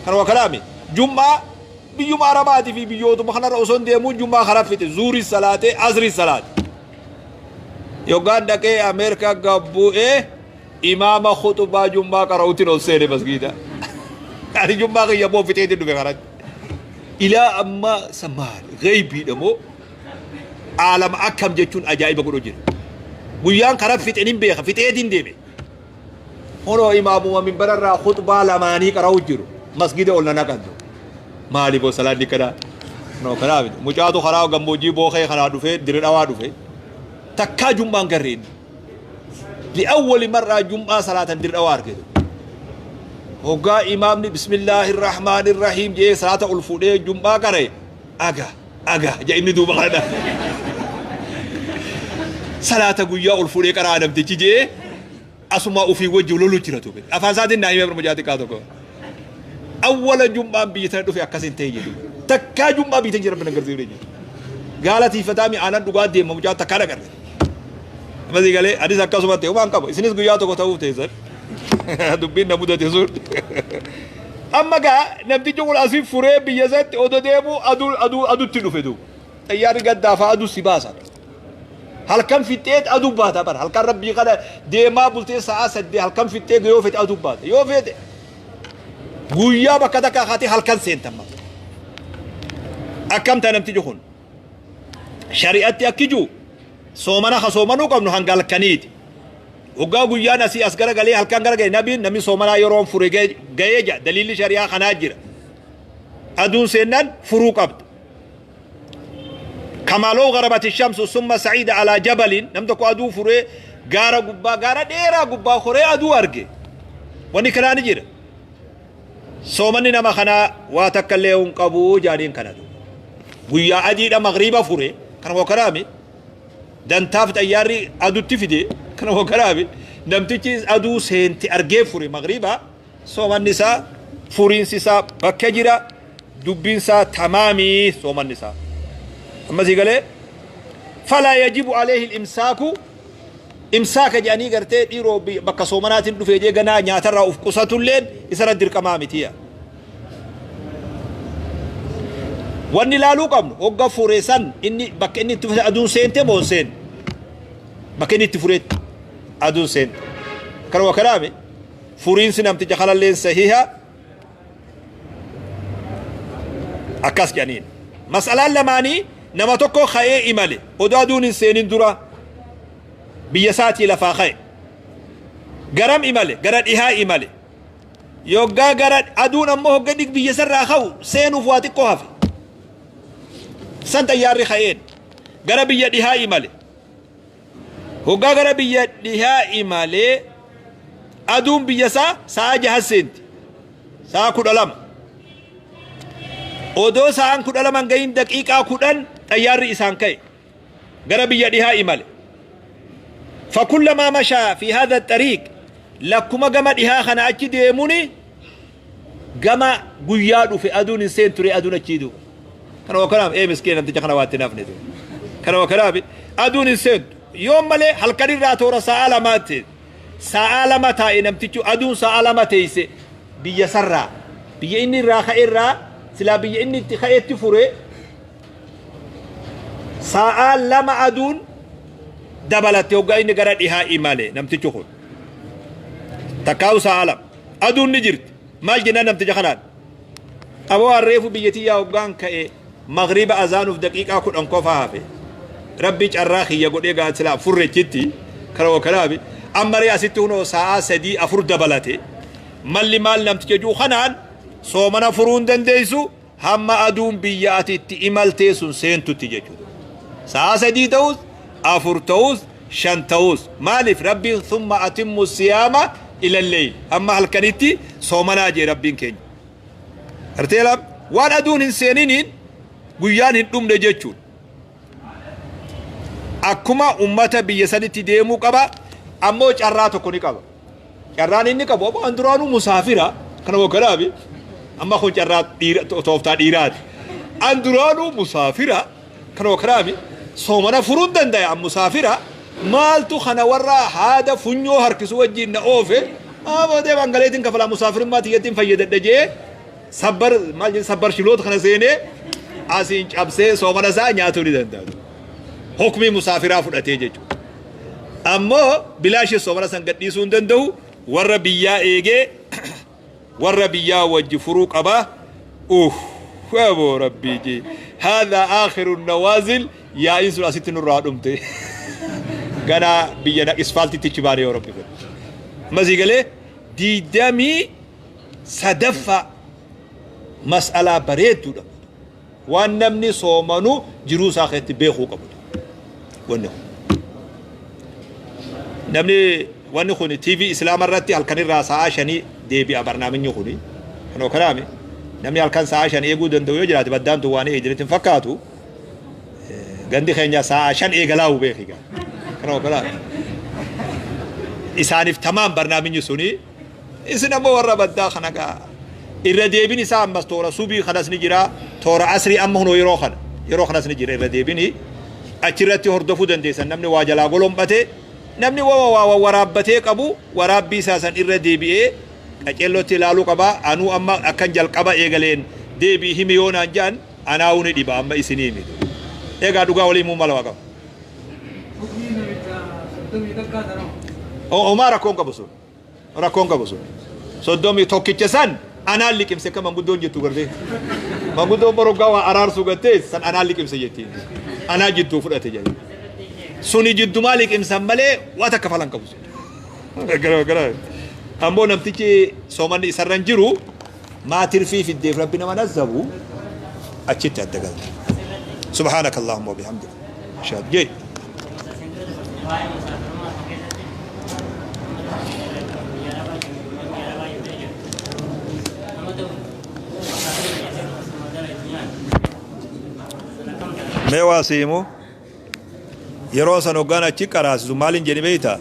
Kanuma kanaami. Jum'aa biyyuma Arabaatii fi biyyootuma kanarra osoo hin deemuu jum'aa karaa fixe. Zuurii salaatee asrii salaate. Yoggaan dhaqee Ameerikaa gabbu'ee imaama khuxubaa jum'aa qara'uutiin ol seene masgiida. Ani jum'aa kiyya moo fixeetiin dhufe karatti. Ilaa ammaa isa maali? Gheeybiidha moo? Aalama akkam jechuun ajaa'iba godhu jira. Guyyaan karaa fixe nin beeka fixeetiin deeme. Kunoo imaamuma minbararraa khuxbaa lamaanii qara'u jiru. Masgida ol na naqantu. Maali boo salaanni kanaa? No kanaa miti. Mucaatu karaa gammoojjii bookee kanaa dhufee dire dhawaa dhufe. Takkaa jum'aan garreen. Li'awwali mar'aa jum'aa salaatan dire dhawaa argate. Hoggaa imaamni bismillaahi rahmaani rahiim jedhee salaata ol fuudhee jum'aa qara'e aga aga jedhe inni duuba kana salaata guyyaa ol fuudhee qaraa namtichi jedhee asuma ofii wajji lolu jira ture. Afaan isaatiin naa himee mucaa xiqqaa tokko. Awwala jum'aan biyya tana dhufe akkas hin ta'e jedhu. Takkaa jum'aa biyya tana jira rabbi agarsiifne jedhu. Gaala tiifataa mi aanan dhugaa deema mucaa takkaa dhagarre. Masii galee anis akkasuma ta'e waan qabu. Isinis guyyaa tokko ta'uuf teessan. Dubbiin na mudate sun. Amma gaa namtichi kun asii furee biyya isaatti odoo deemu aduu aduu adutti dhufe duuba. Xayyaarri gaddaafaa aduu si baasa. Halkan fixxeet aduu baata bara. Halkan rabbii kana deemaa bultee sa'aa 8 halkan fixxee yoo fete aduu baata. Yoo fete guyyaa bakka takka kaatee halkan seentan mata. Akkam ta'a namtichi kun? Shari'atti akki jiru soomana ka soomanuu qabnu hanga halkaniiti. Hoggaa guyyaan asii as garagalee halkan garagalee nabiin namni soomanaa yeroon fure gahee jira. Daliilli shari'aa kanaa jira. Aduun seennaan furuu qabda. Kamaa low garabati shamsu summa sa'ida alaa jabalin nam tokko aduu furee gaara gubbaa gaara dheeraa gubbaa koree aduu arge. Wanni kanaa ni jira. Soomanni nama kanaa waa takka illee hin qabu jaaniin kanatu. Guyyaa adiidha magriiba fure kana wakaraami dantaaf xayyaarri adutti fide kana wakaraami namtichi aduu seente argee fure magriiba Soomanni isaa furiinsi isaa bakka jira dubbiin isaa tamaamii soomanni isaa. Amma sii galee falaa yajibu aleehi imsaaku imsaaka jedhanii gartee dhiiroo bakka soomanaatiin dhufee jee ganaa nyaatarraa of qusatulleen isarra dirqamaa mitiya. Wanni ilaaluu qabnu hogga fure san inni bakka inni itti fure aduun seente moo hin seenne? Bakka inni itti fureetti aduun seente. Kanuma kanaami Furiinsi namticha kanalleen sahiha akkas jedhaniin. Mas'alaan lamaanii nama tokko ka'ee imale odoo aduun hin seenin dura biyya isaatii lafaa ka'e. Garam imale? Gara dhihaa imale. Yoggaa gara aduun ammoo hogga inni biyya isarraa ka'u seenuuf waa xiqqoo hafe. San xayyaarri ka'een gara biyya dhihaa imale. Hoggaa gara biyya dhihaa imalee aduun biyya isaa sa'a jaha seenti. Sa'a 12. Odoo sa'aan 12 hin gahin daqiiqaa 10 xayyaarri isaan ka'e. Gara biyya dhihaa imale. Fakullamaa mashaa fi haadha xariiq, lakkuma gama dhihaa kana achi deemuni gama guyyaa dhufe, aduun hin seenture, aduun achii duuba. Kana wakanaaf ee miskiina namticha kana waatti nafne duuba. Kana wakanaaf aduun hin seentu. Yoom malee halkan irraa toora sa'a lamaatti sa'a 2 taa'e namtichi, aduun sa'a 2 teeyse biyya sarraa, biyya inni irraa ka'e irraa, silaa biyya inni itti ka'etti fure sa'a 2 aduun dabalatte hoggaa inni gara dhihaa imale. Namtichi kun takkaa'u sa'a 2 aduun ni jirti. Maal jennaan namticha kanaan? Aboo, harreefu biyya tiyyaa hoggaan ka'e magriba azaanuuf daqiiqaa 10 qofa hafe. Rabbi carraa kiyya godhee gaa silaa furrechitti kana kanaafi ammaree asitti hunoo sa'a 3 4 dabalate. Malli maal namticha juu kanaan? Soomana furuu hin dandeessu hamma aduun biyya ati itti imaltee sun seentutti jechuudha. Sa'a 3 ta'us, 4 ta'us, 5 ta'us. Maaliif? Rabbiin "ثم أتموا الصيام إلى الليل", hamma halkanitti soomanaa jee Rabbiin keenya. Gartee lam waan aduun hin seeniniin guyyaan hin dhumne jechuudha. Akkuma ummata biyya sanitti deemuu qaba, ammoo carraa tokko ni qaba. Carraan inni qabu, aboo, an duraanuu musaafira kana wakkanaafi amma kun carraa dhiira, tooftaa dhiiraati. An duraanuu musaafira kana wakkanaafi soomana furuun dandaya, an musaafira, maaltu kana warra haada funyoo harkisu wajjin na oofe? Aboo, deemaan galeetiin kafalaa, musaafirummaa tiyyattiin fayyadadha jee sabbar maal jedhu, sabbar shiloota kana seenee asiin cabsee soomana isaa nyaatuu ni danda'a. Hukmii musaafiraa fudhatee jechuudha. Ammoo bilaashee soomana san gadhiisuu hin danda'u, warra biyyaa eegee warra biyyaa wajji furuu qaba. Uff, aboo rabbii jee. هذا آخر النوازل. Yaa'iin sun asitti nurraa dhumte. Gana biyya isfaaltitti chibaane yoo rabbi fedhe. Masii galee 23ffaa mas'alaa bareedduudha. Waan namni soomanu jiruu isaa keessatti beekuu qabu. Wanni kun. Namni wanni kun TV Islaama irratti halkanirraa sa'a 5 deebi'a barnaamijni kuni. Kanoo kanaami namni halkan sa'a 5 eeguu danda'u yoo jiraate, baddaan tun waan eegdanitti hin fakkaatu. Gandi keenya sa'a 5 eegalaa'u beeki gaa. Kanoo kanaami. Isaaniif tamaam barnaamijni suni, isin ammoo warra baddaa kana gaa. Irra deebin isaa ammas toora subii kanas ni jira, toora asrii amma hunoo yeroo kanas ni jira irra deebini. Achirratti hordofuu dandeessan. Namni waa jalaa golomphate, namni waa waraabbatee qabu, waraabbii isaa san irra deebi'ee qaceellootti ilaaluu qaba. Anuu amma akkan jalqaba eegaleen deebii himi yoo naan jedhan, anaa'uu ni dhiba, amma isinii himi. Egaa dhugaa walii himuu mala waa qaba. Hukmii namicha 31 sanoo. Homaa rakkoon qabu sun. Rakkoon qabu sun. 31 san anaan liqimse akka manguddoon jettu gartee. Manguddoon boroggaa waa araarsuu gartee san anaan liqimse jettiin. Anaa jidduu fudhate jedhe. Suni jiddumaa liqimsan malee waa takka falan qabu sun. Gara gara. Ammoo namtichi soomanni isarra hin jiru maa tirfii fiddeef rabbi nama nazzabu achitti adda galta. سبحانك اللهم وبحمدك. أشهد جي. Waa'ee musaafirummaa kan keessatti biyya arabaa jiru, biyya arabaa jiru nama ta'u musaafirri keessatti magaalaa itti nyaatu sana kam ta'a? Mee waa siimu yeroo san hoggaan achi qaraasisu maaliin jedhi beeyta?